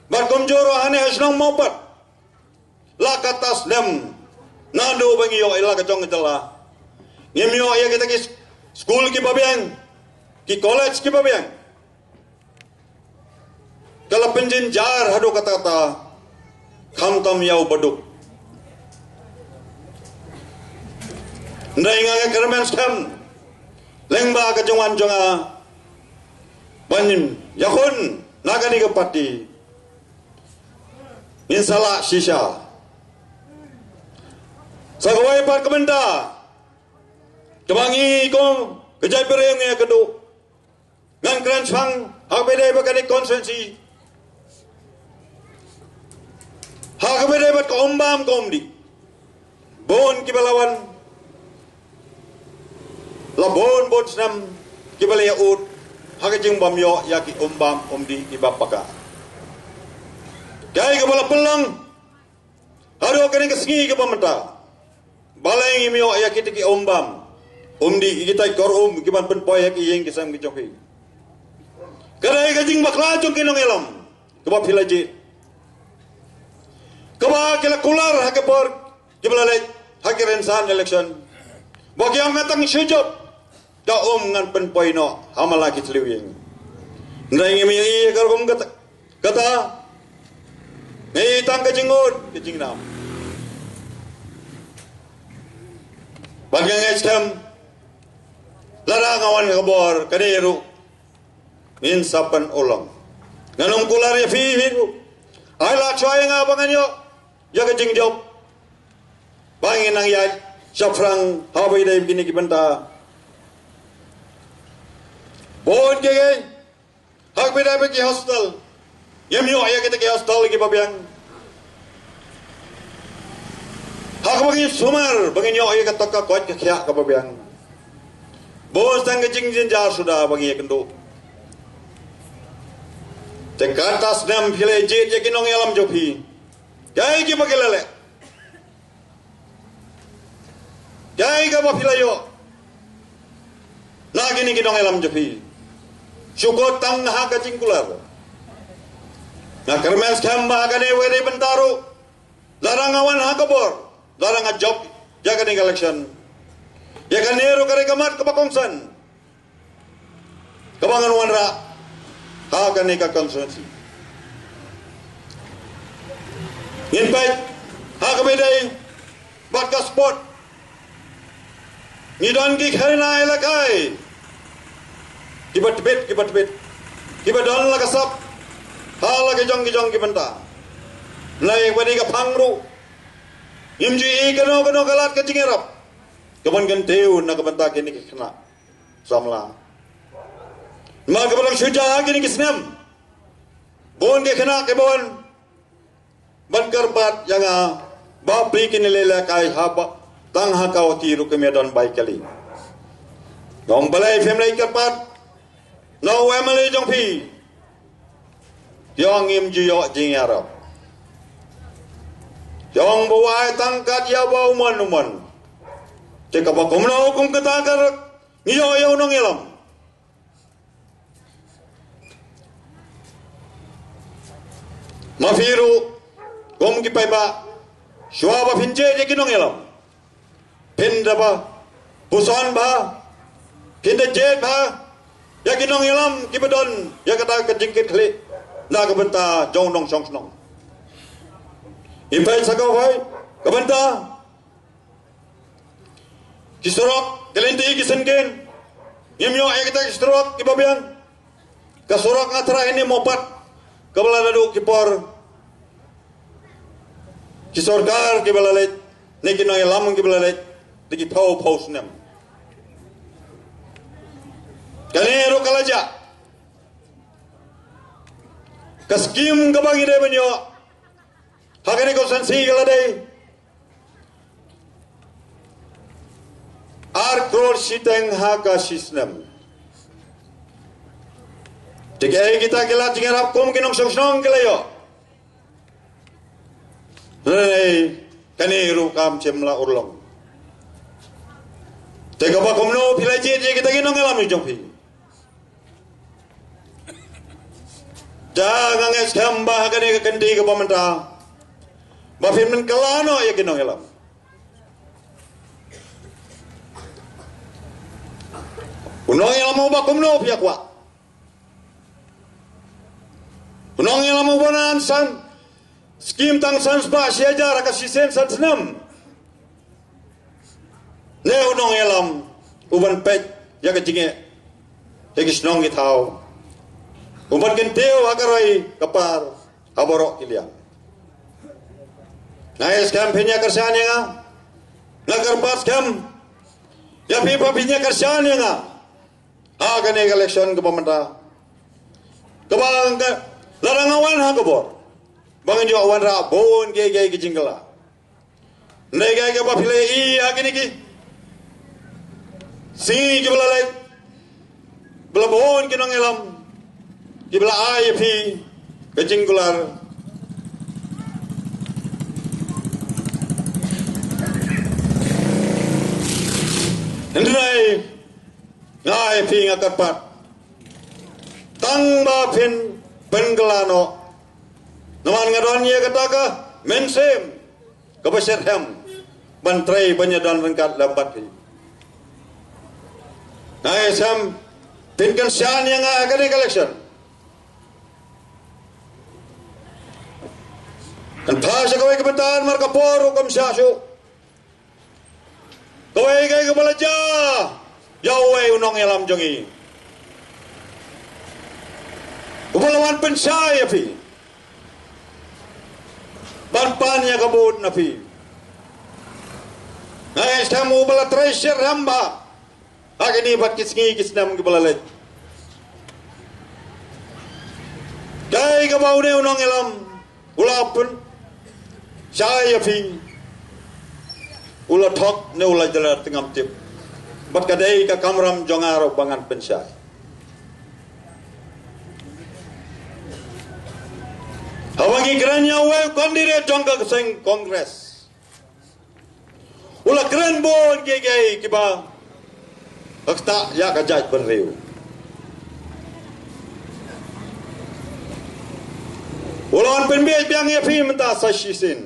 bad kumjuh ruh hangne ha shnong Mawpat, la katta snem naduh ba ngi ïoh ïa la ka jong ka jylla, ngim ïoh ïa kita ki skul kiba biang, ki college kiba biang. Ka la pynjynjar haduh katta katta, khamtam ïa u baduk. Hynrei nga, nga kyrmen skhem lyngba ka jingwan jong nga ban ïakhun na kane ka party. Ngin sa lah shisha. Sa kawei pat ka bynta kaba ngi kum ka jaitbynriew ngi ïakynduh, ngan kren shaphang ha kaba ïadei bad kane ka constituency, ha kaba ïadei bad ka umbam ka umdih. Bun kiba la wan, la bun bun snem kiba la ïa ud ha ka jingbym ïoh ïa ki umbam umdih kiba paka. Kaei kaba la pynlong haduh kane ka sngi kaba mynta, balei ngim ïoh ïa kita ki umbam umdih, kita ki kor um kiban pynpoi ha ki ïing ki sem ki jong phi? Ka dei ka jingbakla jong ki nongïalam kaba phi la jied, kaba ki la kular ha ka por kiba la leit ha ki rynsan election, ba ki ong, nga tang shu jop, ka um ngan pynpoi noh ha man la ki thliew ïing. Hynrei ngim ïohi ïa ka rukom kata, kata. Ngi tang ka jingud ka jingnam. Bad nga ngeit skhem, lada nga wan ka bor, kane ruh ngin sa pynurlong. Ngan ym kular ïa phi hi ruh, ai lad shuwa ïa nga ba ngan ïoh ïa ka jingjop ba ngin nang ïaid shaphrang ha kaba ïadei bad kine ki bynta. Bun kiei kiei ha kaba ïadei bad ki hospital, ngim ïoh ïa kita ki hospital kiba biang. Ha kaba ngin sumar ba ngin ïoh ïa kata ka koit ka khiah kaba biang. Bun tang ka jingjynjar suda ba ngin ïakynduh. Te katta snem phi la jied ïa ki nongïalam jong phi, kaei kiba ki la leh? Kaei kaba phi la ïoh na kine ki nongïalam jong phi? Shu kut tang ha ka jingkular. Nga kyrmen skhem ba ha kane kawei ka bynta ruh, lada nga wan ha ka bor, lada nga jop ïa kane ka election, ïa kane ruh ka dei ka mat kaba kongsan kaba ngan wanrah ha kane ka constituency. Ngin peit ha kaba ïadei bad ka sport. Ngi don ki khynnah ïalehkai kiba tbit, kiba tbit, kiba don la ka sap ha la ki jong ki jong ki bynta. Hynrei wat ïa ka phang ruh, ngim ju ïohi kano kano ka lad ka jingïarap kaban kyntiew na ka bynta kine ki khynnah samla. Namar kaba long shuh ïa kine ki snem, bun ki khynnah kiba wan ban kyrpad ïa nga, ba phi kine leh lehkai haba tang ha Guwahati ruh kim ïa don bai kali. Nga ong balei phim leit kyrpad na u MLA jong phi? Ki ong ngim ju ïoh jingïarap. Ki ong ba u ai tang kat ïa uba u mon u mon. Te kaba kumno kum kata ka ngi ïoh ïa u nongïalam? Ma phi ruh kum ki paidbah, shuwa ba phin jied ïa ki nongïalam, phin da ba puson bha, phin da jied bha ïa ki nongïalam kiba don ïa kata ka jingkitkhlieh na ka bynta jong u nongshong shnong. Ngi peit sa kawei ka bynta ki surok, ki lynti, ki syngkien. Ngim ïoh ïa kita ki surok kiba biang. Ka surok Ngatrai ne Mawpat, kaba la naduh ki por ki sorkar kiba la leit, ne ki nongïalam kiba la leit da ki phew phew snem. Kane ruh ka la jah. Ka skim kaba ngi dei ban ïoh ha kane ka constituency ka la dei ar klur shiteng ha ka shisnem. Te kaei kita ki lad jingïarap kum ki nongshong shnong ki la ïoh? Hynrei kane ruh kam shym la urlong. Te kaba kumno phi la jied ïa kita ki nongïalam jong phi? Te nga ngeit skhem ba ha kane ka kynti kaba mynta ba phin pynkylla noh ïa ki nongïalam. U nongïalam uba kumno phi ïa kwah? U nongïalam uba nang san skim tang san spah shi hajar ha ka shisien san snem? Ne u nongïalam uban peit ïa ka jingeh ïa ki shnong ki thaw, uban kyntiew ha ka roi ka par ha baroh ki liang? Nga ngeit skhem phin ïa kyrshan ïa nga. Nga kyrpad skhem ïa phi ba phin ïa kyrshan ïa nga ha kane ka election kaba mynta, kaba nga, lada nga wan ha ka bor, ba ngan ïoh wanrah bun kiei kiei ki jingkylla. Hynrei kaei kaba phi la ïohi ha kine ki sngi kiba la leit, ba la bun ki nongïalam kiba la ai ïa phi ka jingkular. Hynrei nga ai phi, nga kyrpad tang ba phin pynkylla noh. Namar nga don ïa kata ka mynsiem kaba shitrhem ban trei ban ïadon ryngkat lem bad phi. Nga ngeit skhem phin kyrshan ïa nga ha kane ka election. Kan phai sha kawei ka bynta namar ka por ruh kam shah shuh. Kawei ka, kaba la jia ïa uwei u nongïalam jong ngi uba la wan pynshai ïa phi, ban pan ïa ka vote na phi. Nga ngeit skhem uba la trei shitrhem bha ha kine bad ki sngi ki snem kiba la leit. Kaei kaba une u nongïalam u la pynshai ïa phi, u la thok ne u la jylliew te ngam tip. Bad ka dei ka kamram jong nga ruh ba ngan pynshai. Haba ngi kren ïa uwei u candidate jong ka seng Congress, u la kren bun kiei kiei kiba ktah ïa ka jaitbynriew. U la wan pynbiej biang ïa phi mynta sa shisien.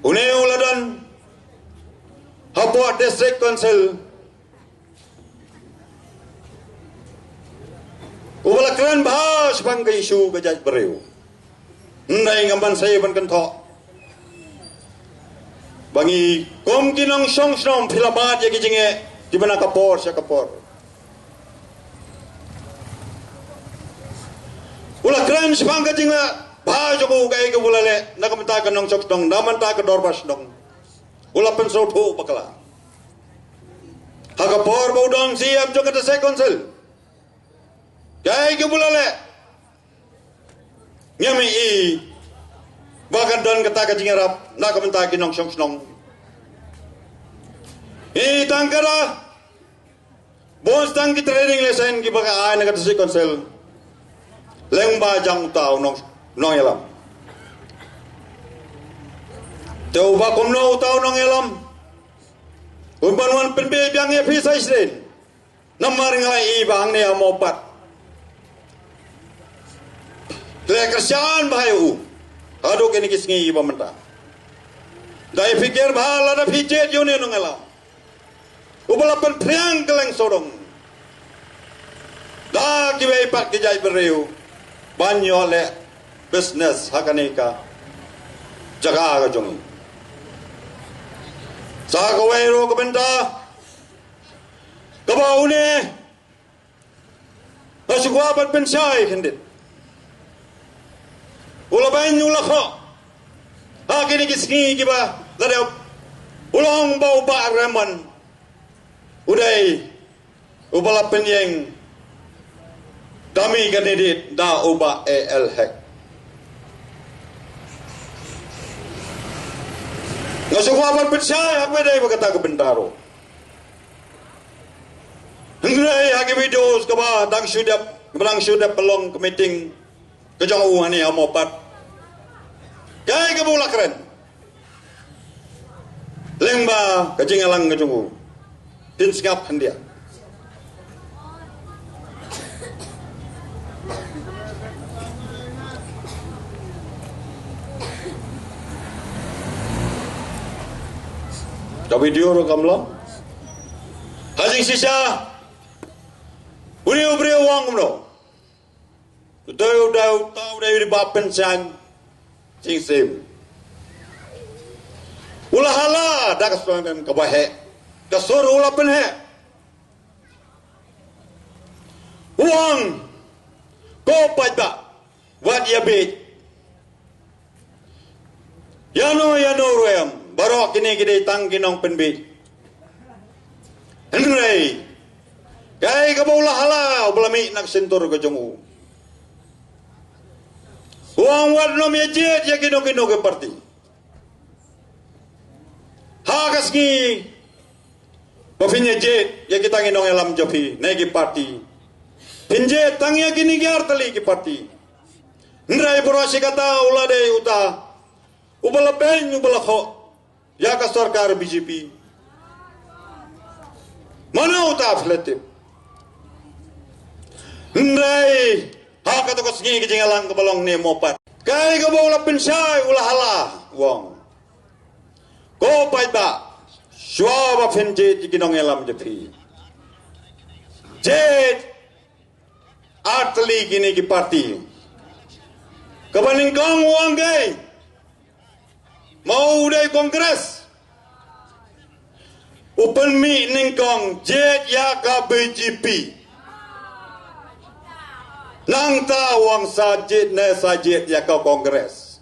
Une u la don hapoh District Council, uba la kren bha shaphang ka issue ka jaitbynriew. Hynrei ngam ban sei ban kynthoh ba ngi kum ki nongshong shnong phi la mad ïa ki jingeh kiba na ka por sha ka por. U la kren shaphang ka jingleh bha jong u, kaei kaba u la leh na ka bynta ka nongshong shnong, na ka bynta ka dorbar shnong. U la pynsngewthuh bakla ha ka por ba u don C E M jong ka District Council. Kaei kaba u la leh? Ngim i ba kan don kata ka jingïarap na ka bynta ki nongshong shnong. I tang kata, bun tang ki trading license kiba ka ai na ka District Council lyngba jong uta u nong, nongïalam. Te uba kumno uta u nongïalam? Un ban wan pynbiej biang ïa phi sa shisien. Namar nga la i ba hangne ha Mawpat, te la kyrshan bha ïa u haduh kine ki sngi ba mynta. Da ïa phi kiar bha lada phi jied ïa une u nongïalam uba la pynphriang kylleng sawdong da kiwei pat ki jaitbynriew ban ïoh leh business ha kane ka jaka ka jong ngi. Sa kawei ruh ka bynta kaba une nga shu kwah ban pynshai khyndiat. U la beiñ u la khoh ha kine ki sngi kiba la dep. U la ong ba u Bah Raymond u dei uba la pynïeng Kami ka nidit da u Bah A L Hek. Nga sngewbha ban pynshai ha kaba dei ba kata ka bynta ruh. Hynrei ha ki video kaba dang shu dep, kaba dang shu dep pynlong ka meeting ka jong u hangne ha Mawpat, kaei kaba u la kren lyngba ka jingïalang ka jong u. Phin sngap khyndiat. Ka video ruh kam long. Ha jingshisha, une u briew u ong kumno? U dei, u dei, u dei, u dei u dei ba pynshang jingsem. U la hala da ka sdang kaba heh, ka sur u la pynheh. U ong, ko paidbah, wat ïa bieit. Ïano ïano ruh em, baroh kine ki dei tang ki nongpynbieit. Hynrei kaei kaba u la hala, u ba la mih na ka shyntur ka jong u. U ong wat nym ïa jied ïa kino kino ki parti. Ha ka sngi ba phin ïa jied ïa kita ki nongïalam jong phi ne ki parti, phin jied tang ïa kine ki artylli ki parti. Hynrei baroh shi katta u la dei uta u ba la beiñ, u ba la khoh ïa ka sorkar B J P. Mano uta phi la tip? Hynrei ha kata ka sngi ka jingïalang kaba long ne Mawpat, kaei kaba u la pynshai, u la hala, u ong, ko paidbah, shuwa ba phin jied ïa ki nongïalam jong phi, jied artylli kine ki parti. Kaba nyngkong u ong kaei? Ma u dei Congress, u pynmih nyngkong jied ïa ka B J P. Nangta u ong sa jied ne sa jied ïa ka Congress.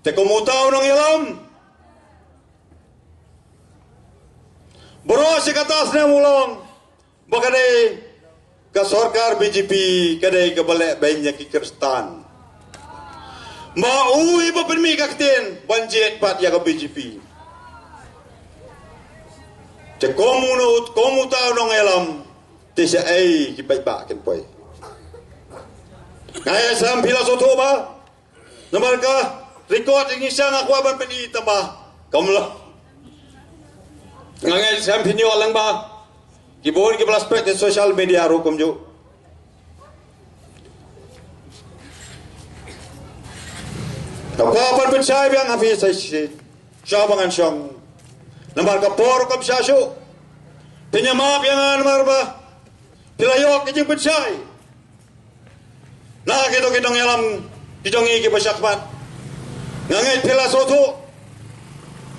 Te kum uta u nongïalam, baroh shi katta snem u la ong ba ka dei ka sorkar B J P ka dei kaba leh beiñ ïa ki Khristan. Ma u hi ba pynmih ka ktien ban jied pat ïa ka B J P. Te kum uno, kum uta u nongïalam, te shaei ki paidbah kin poi? Nga ïa sam phi la sngewthuh ba namar ka record ngi sha nga kwah ban pyni tang ba kam lah. Nga ngeit shem phin ïoh lang ba ki bun ki ba la spek ha social media ruh kumjuh. Nga kwah ban pynshai biang ha phi sa shisien, sha ba ngan shong. Namar ka por kam shah shuh. Phin ïa map ïa nga namar ba phi la ïoh ka jingpynshai na kito ki nongïalam ki jong ngi kiba shakhmat. Nga ngeit phi la sngewthuh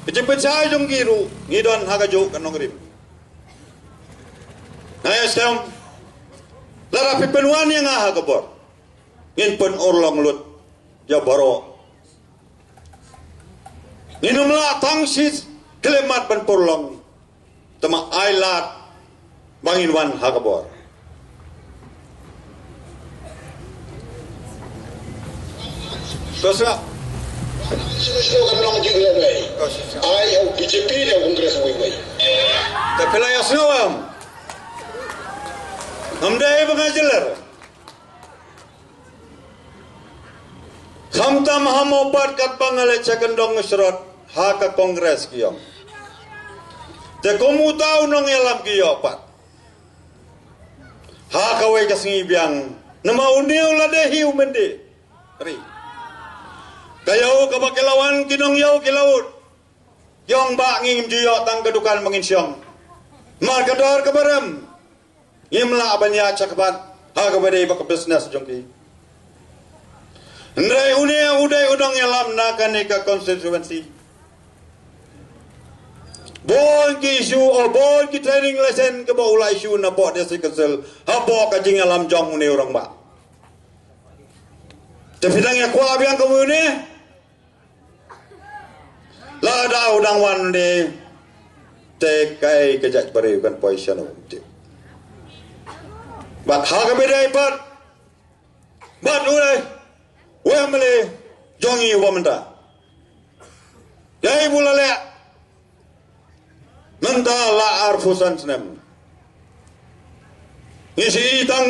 ka jingpynshai jong ki ruh, ngi don ha kajuh ka nongrim. Nga ïa shem, lada phi pynwan ïa nga ha ka bor, ngin pynurlong lut ïa baroh. Ngin ym lah tang shi khyllipmat ban pynurlong. Te ma ai lad ba ngin wan ha ka bor. Te sa ai ha u B J P ne u Congress uwei uwei. Te phi la ïa sngew em? Ngam dei ba nga jylliew. Khamtam ha Mawpat katba nga leit sha kyndong shrot ha ka Congress ki ong. Te kum uta u nongïalam ki ïoh pat ha kawei ka sngi biang. Namar une u la dei hi u mynder ri. Ka ïew kaba ki la wan ki nongïew ki la ud. Ki ong ba ngim ju ïoh tang ka dukan ba ngin shong. Mar ka dor kaba rem. Ngim lah ban ïaid shakhmat ha kaba dei ba ka business jong ki. Hynrei une u dei u nongïalam na kane ka constituency. Bun ki issue, o bun ki trading license kaba u la issue na poh District Council hapoh ka jingïalam jong une u rangbah. Te phi dang ïa kwah biang kumne? Lada u dang wan ne, te kaei ka jaitbynriew kan poi shano? Te bad ha kaba dei pat, Bad u dei u M L A jong ngi uba mynta. Ïa u ba la leh mynta la arphew san snem. Ngi shu i tang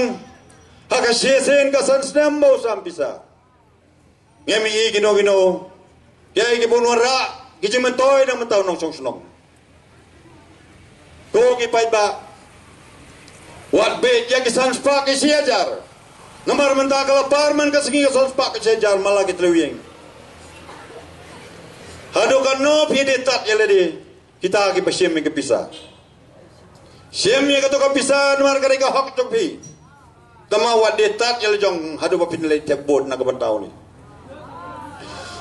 ha ka shisien ka san snem ba u sam pisa. Ngim i kino kino. Ïa ki bun wanrah ki jingmyntoi na mynta u nongshong shnong. Ko ki paidbah, wat beh ïa ki san spah ki shi hajar. Namar mynta ka la par man ka sngi ka san spah ki shi hajar man la ki tlew ïing. Haduh katno phi dei tad ïa lade kita kiba shim ïa ki pisa. Shim ïa kato ka pisa namar ka dei ka hok jong phi. Tangba wat dei tad ïa la jong haduh ba phin leit thep vote na ka bynta u ni.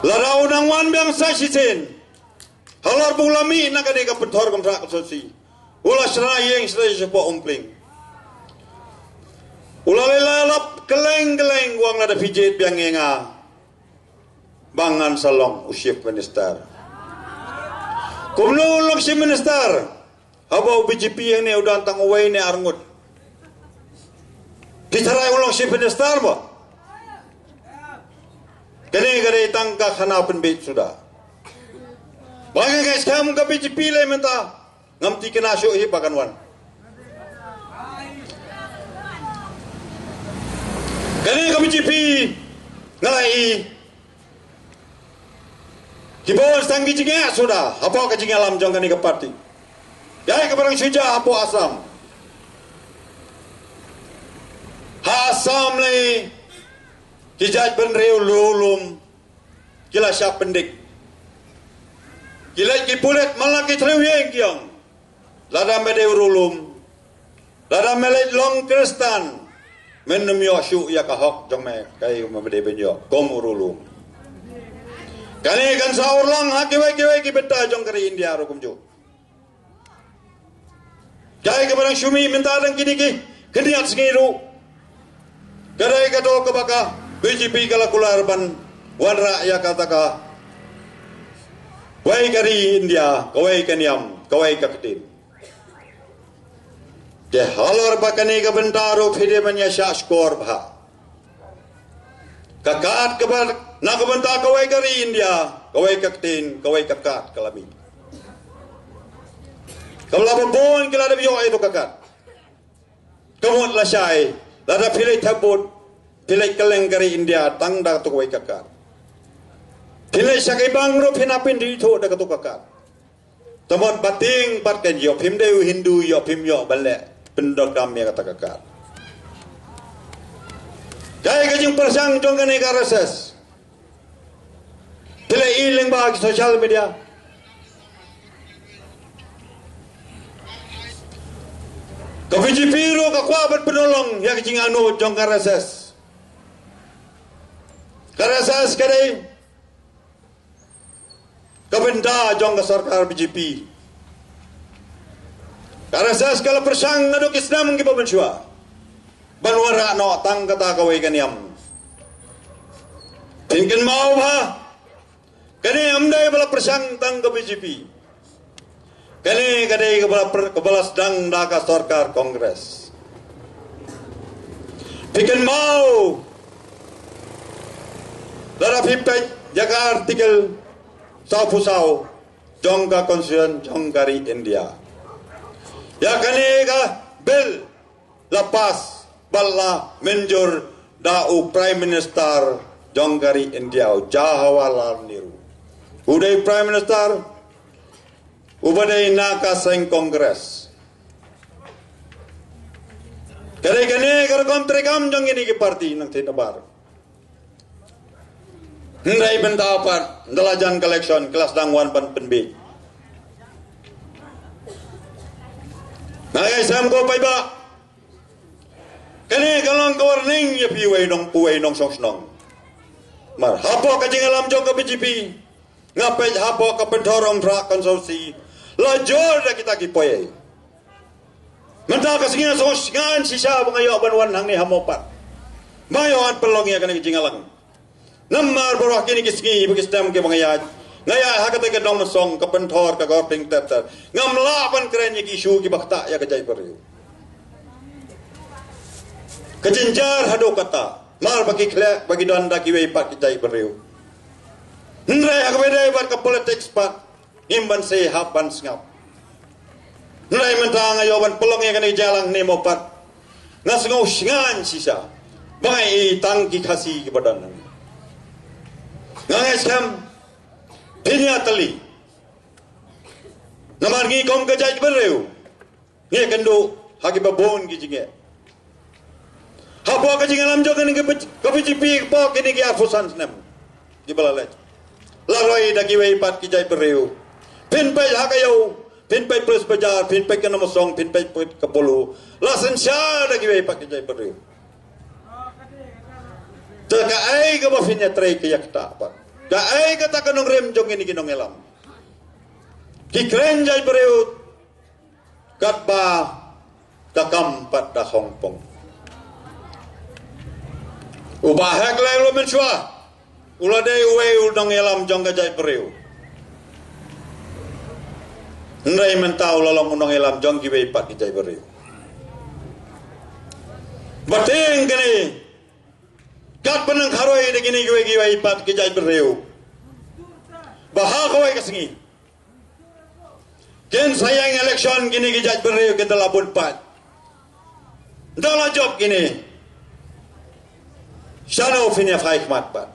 Lada u nang wan biang sa shisien. Halor ba u la mih na kane ka pynthor kam thra ka sossi. U la shna ïing shna shapoh Umpling. U la leh la lap kylleng kylleng, u ong lada phi jied biang ïa nga ba ngan sa long u chief minister. Kumno u long chief minister? Haba u B J P hangne u don tang uwei ne arngut. Phi tharai u long chief minister mo? Kane ka dei tang ka khana pynbiej suda. Ba nga ngeit skhem ka B J P lei mynta ngam thikna shuh hi ba kan wan. Kane ka B J P nga la i, ki bun tang ki jingeh suda hapoh ka jingïalam jong kane ka party. Ïa kaba dang shu jia hapoh Assam. Ha Assam lei ki jaitbynriew ruh lum ki la shah pyndik. Ki leit ki pulit man la ki tlew ïing ki ong, lada me dei u ruh lum, lada me leit long Khristan, men ym ïoh shuh ïa ka hok jong me, kaei me dei ban ïoh kum u ruh lum. Kane kan sa urlong ha kiwei kiwei ki bynta jong ka ri India ruh kumjuh. Kaei kaba dang shu mih mynta dang kine ki khyndiat sngi ruh, ka dei kato kaba ka B J P ka la kular ban wanrah ïa kata kawei ka ri India, kawei ka niam, kawei ka ktien. Te halor ba kane ka bynta ruh phi dei ban ïa shah shkor bha. Ka kad kaba na ka bynta kawei ka ri India, kawei ka ktien, kawei ka kad ka la mih. Ka la ba bun ki la dep ïoh ïa ka kad. Ka mut lashai, lada phi leit thep vote, phi leit kylleng ka ri India tang da kato kawei ka kad. Phi leit sha ki bank ruh phin hap ban ïathuh da kato ka kad. Te mut ba tieng pat kan ïoh, phim dei u Hindu ïoh phim ïoh ban leh pyndonkam ïa kata ka kad. Kaei ka jingpyrshang jong kane ka R S S? Phi la i lyngba ki social media. Ka B J P ruh ka kwah ban pynlong ïa ka jingangnud jong ka R S S. Ka R S S ka dei ka bynta jong ka sorkar B J P. Ka R S S ka la pyrshang naduh ki snem kiba mynshuwa ban wanrah noh tang kata kawei ka niam. Phin kynmaw bha, kane ym dei ba la pyrshang tang ka B J P. Kane ka dei kaba la pyrshang, kaba la sdang da ka sorkar Congress. Phi kynmaw lada phi peit ïa ka Article sawphew saw jong ka Constitution jong ka ri India. Ïa kane ka bill la pass bad la mynjur da u Prime Minister jong ka ri India, u Jawaharlal Nehru. U dei Prime Minister uba dei na ka seng Congress. Ka dei kane ka rukom treikam jong kine ki party nangtei nabar. Hynrei mynta pat ynda la jan ka election ki la sdang wan ban pynbiej. Nga ïa sam ko paidbah. Kane ka long ka warning ïa phi wei nong, wei nongshong shnong. Mar hapoh ka jingïalam jong ka B J P, nga peit hapoh ka Pynthor Umrah constituency la jur da kita ki poi. Mynta ka sngi nga sngewsih shisha ba nga ïoh ban wan hangne ha Mawpat. Ba ïoh ban pynlong ïa kane ka jingïalang. Namar baroh kine ki sngi ba ki snem kiba nga ïaid, nga ïaid ha kata ka Nongmynsong, ka Pynthor, ka Gorping ter ter. Ngam lah ban kren ïa ki issue kiba ktah ïa ka jaitbynriew. Ka jynjar haduh katta. Mar ba ki khleh ba ki don da kiwei pat ki jaitbynriew. Hynrei ha kaba ïadei bad ka politics pat, ngim ban sei hap ban sngap. Hynrei mynta nga ïoh ban pynlong ïa kane ka jingïalang ne mo pat, nga sngew shngaiñ shisha ba nga ïohi tang ki Khasi kiba don hangne. Nga ngeit skhem phin ïatylli. Namar ngi kum ka jaitbynriew ngi ïakynduh ha kiba bun ki jingeh. Hapoh ka jingïalam jong kane ka B-, ka B J P hapoh kine ki arphew san snem kiba la leit, la roi da kiwei pat ki jaitbynriew. Phin peit ha ka ïew, phin peit Police Bazar, phin peit ka Nongmosong, phin peit ka Polo, la synshar da kiwei pat ki jaitbynriew. Te kaei kaba phin ïatrei ka ïa kata pat? Kaei kata ka nongrim jong kine ki nongïalam? Ki kren jaitbynriew katba ka kam pat da khongpong. U Bah Hek Lailumynshuwa u la dei uwei u nongïalam jong ka jaitbynriew. Hynrei mynta u la long u nongïalam jong kiwei pat ki jaitbynriew. Ba tieng kane, katba nang kharoi da kine kiwei kiwei pat ki jaitbynriew, ba ha kawei ka sngi kin sa ïeng election kine ki jaitbynriew kin da la bun pat. Da la jop kine, shano phin ïa phai khmat pat?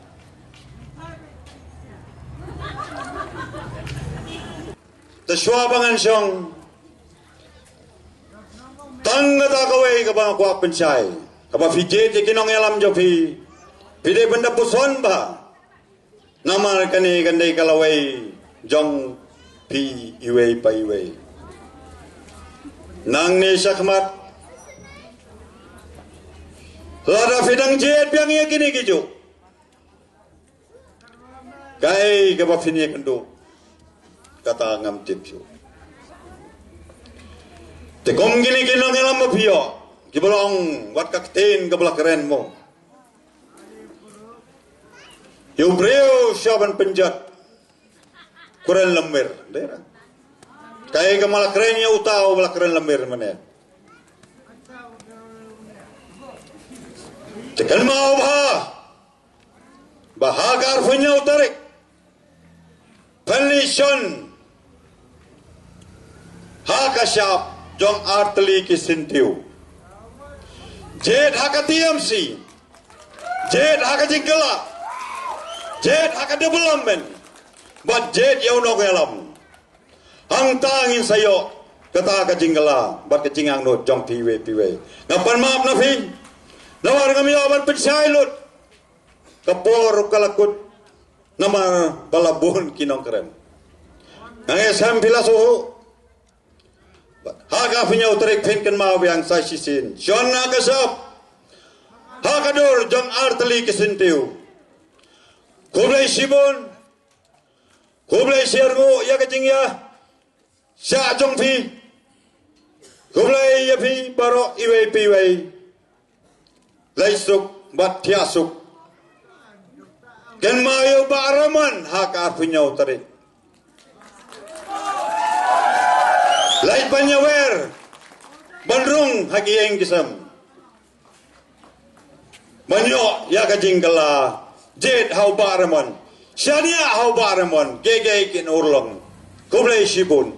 Te shuwa ba ngan shong, tang kata kawei kaba nga kwah pynshai, kaba phi jied ïa ki nongïalam jong phi, phi dei ban da puson bha. Namar kane kan dei ka lawei jong phi iwei pa iwei. Nangne shakhmat, lada phi dang jied biang ïa kine ki juh, kaei kaba phin ïakynduh, kata ngam tip shuh. Te kum kine ki nongïalam ba phi ïoh, kiba long wat ka ktien kaba la kren mo, ïa u briew shuwa ban pynjot, kren lamwir. Dei ra, kaei kaba la kren ïa uta uba la kren lamwir mynne? Te kynmaw bha, ba ha ka arphew hynñiew tarik pynleit shon ha ka shap jong artylli ki syntiew. Jied ha ka T M C, jied ha ka jingkylla, jied ha ka development, bad jied ïa u nongïalam. Hangta ngin sa ïoh kata ka jingkylla bad ka jingangnud jong phi iwei pa iwei. Nga pan map na phi, namar ngam ïoh ban pynshai lut. Ka por ka la kut, namar ba la bun ki nongkren. Nga ngeit skhem phi la sngewthuh. Ha ka arphew hynñiew tarik phin kynmaw biang sa shisien. Shon ha ka shap, ha ka dur jong artylli ki syntiew. Khublei shibun. Khublei shihajar nguh ïa ka jingïashah jong phi. Khublei ïa phi baroh iwei pa iwei. Leit suk bad thiah suk. Kynmaw ïa u Bah Raymond ha ka arphew hynñiew tarik. Leit ban ïawer, ban rung ha ki ïing ki sem, ban ïoh ïa ka jingkylla. Jied ha u Bah Raymond, shaniah ha u Bah Raymond, kiei kiei kin urlong. Khublei shibun.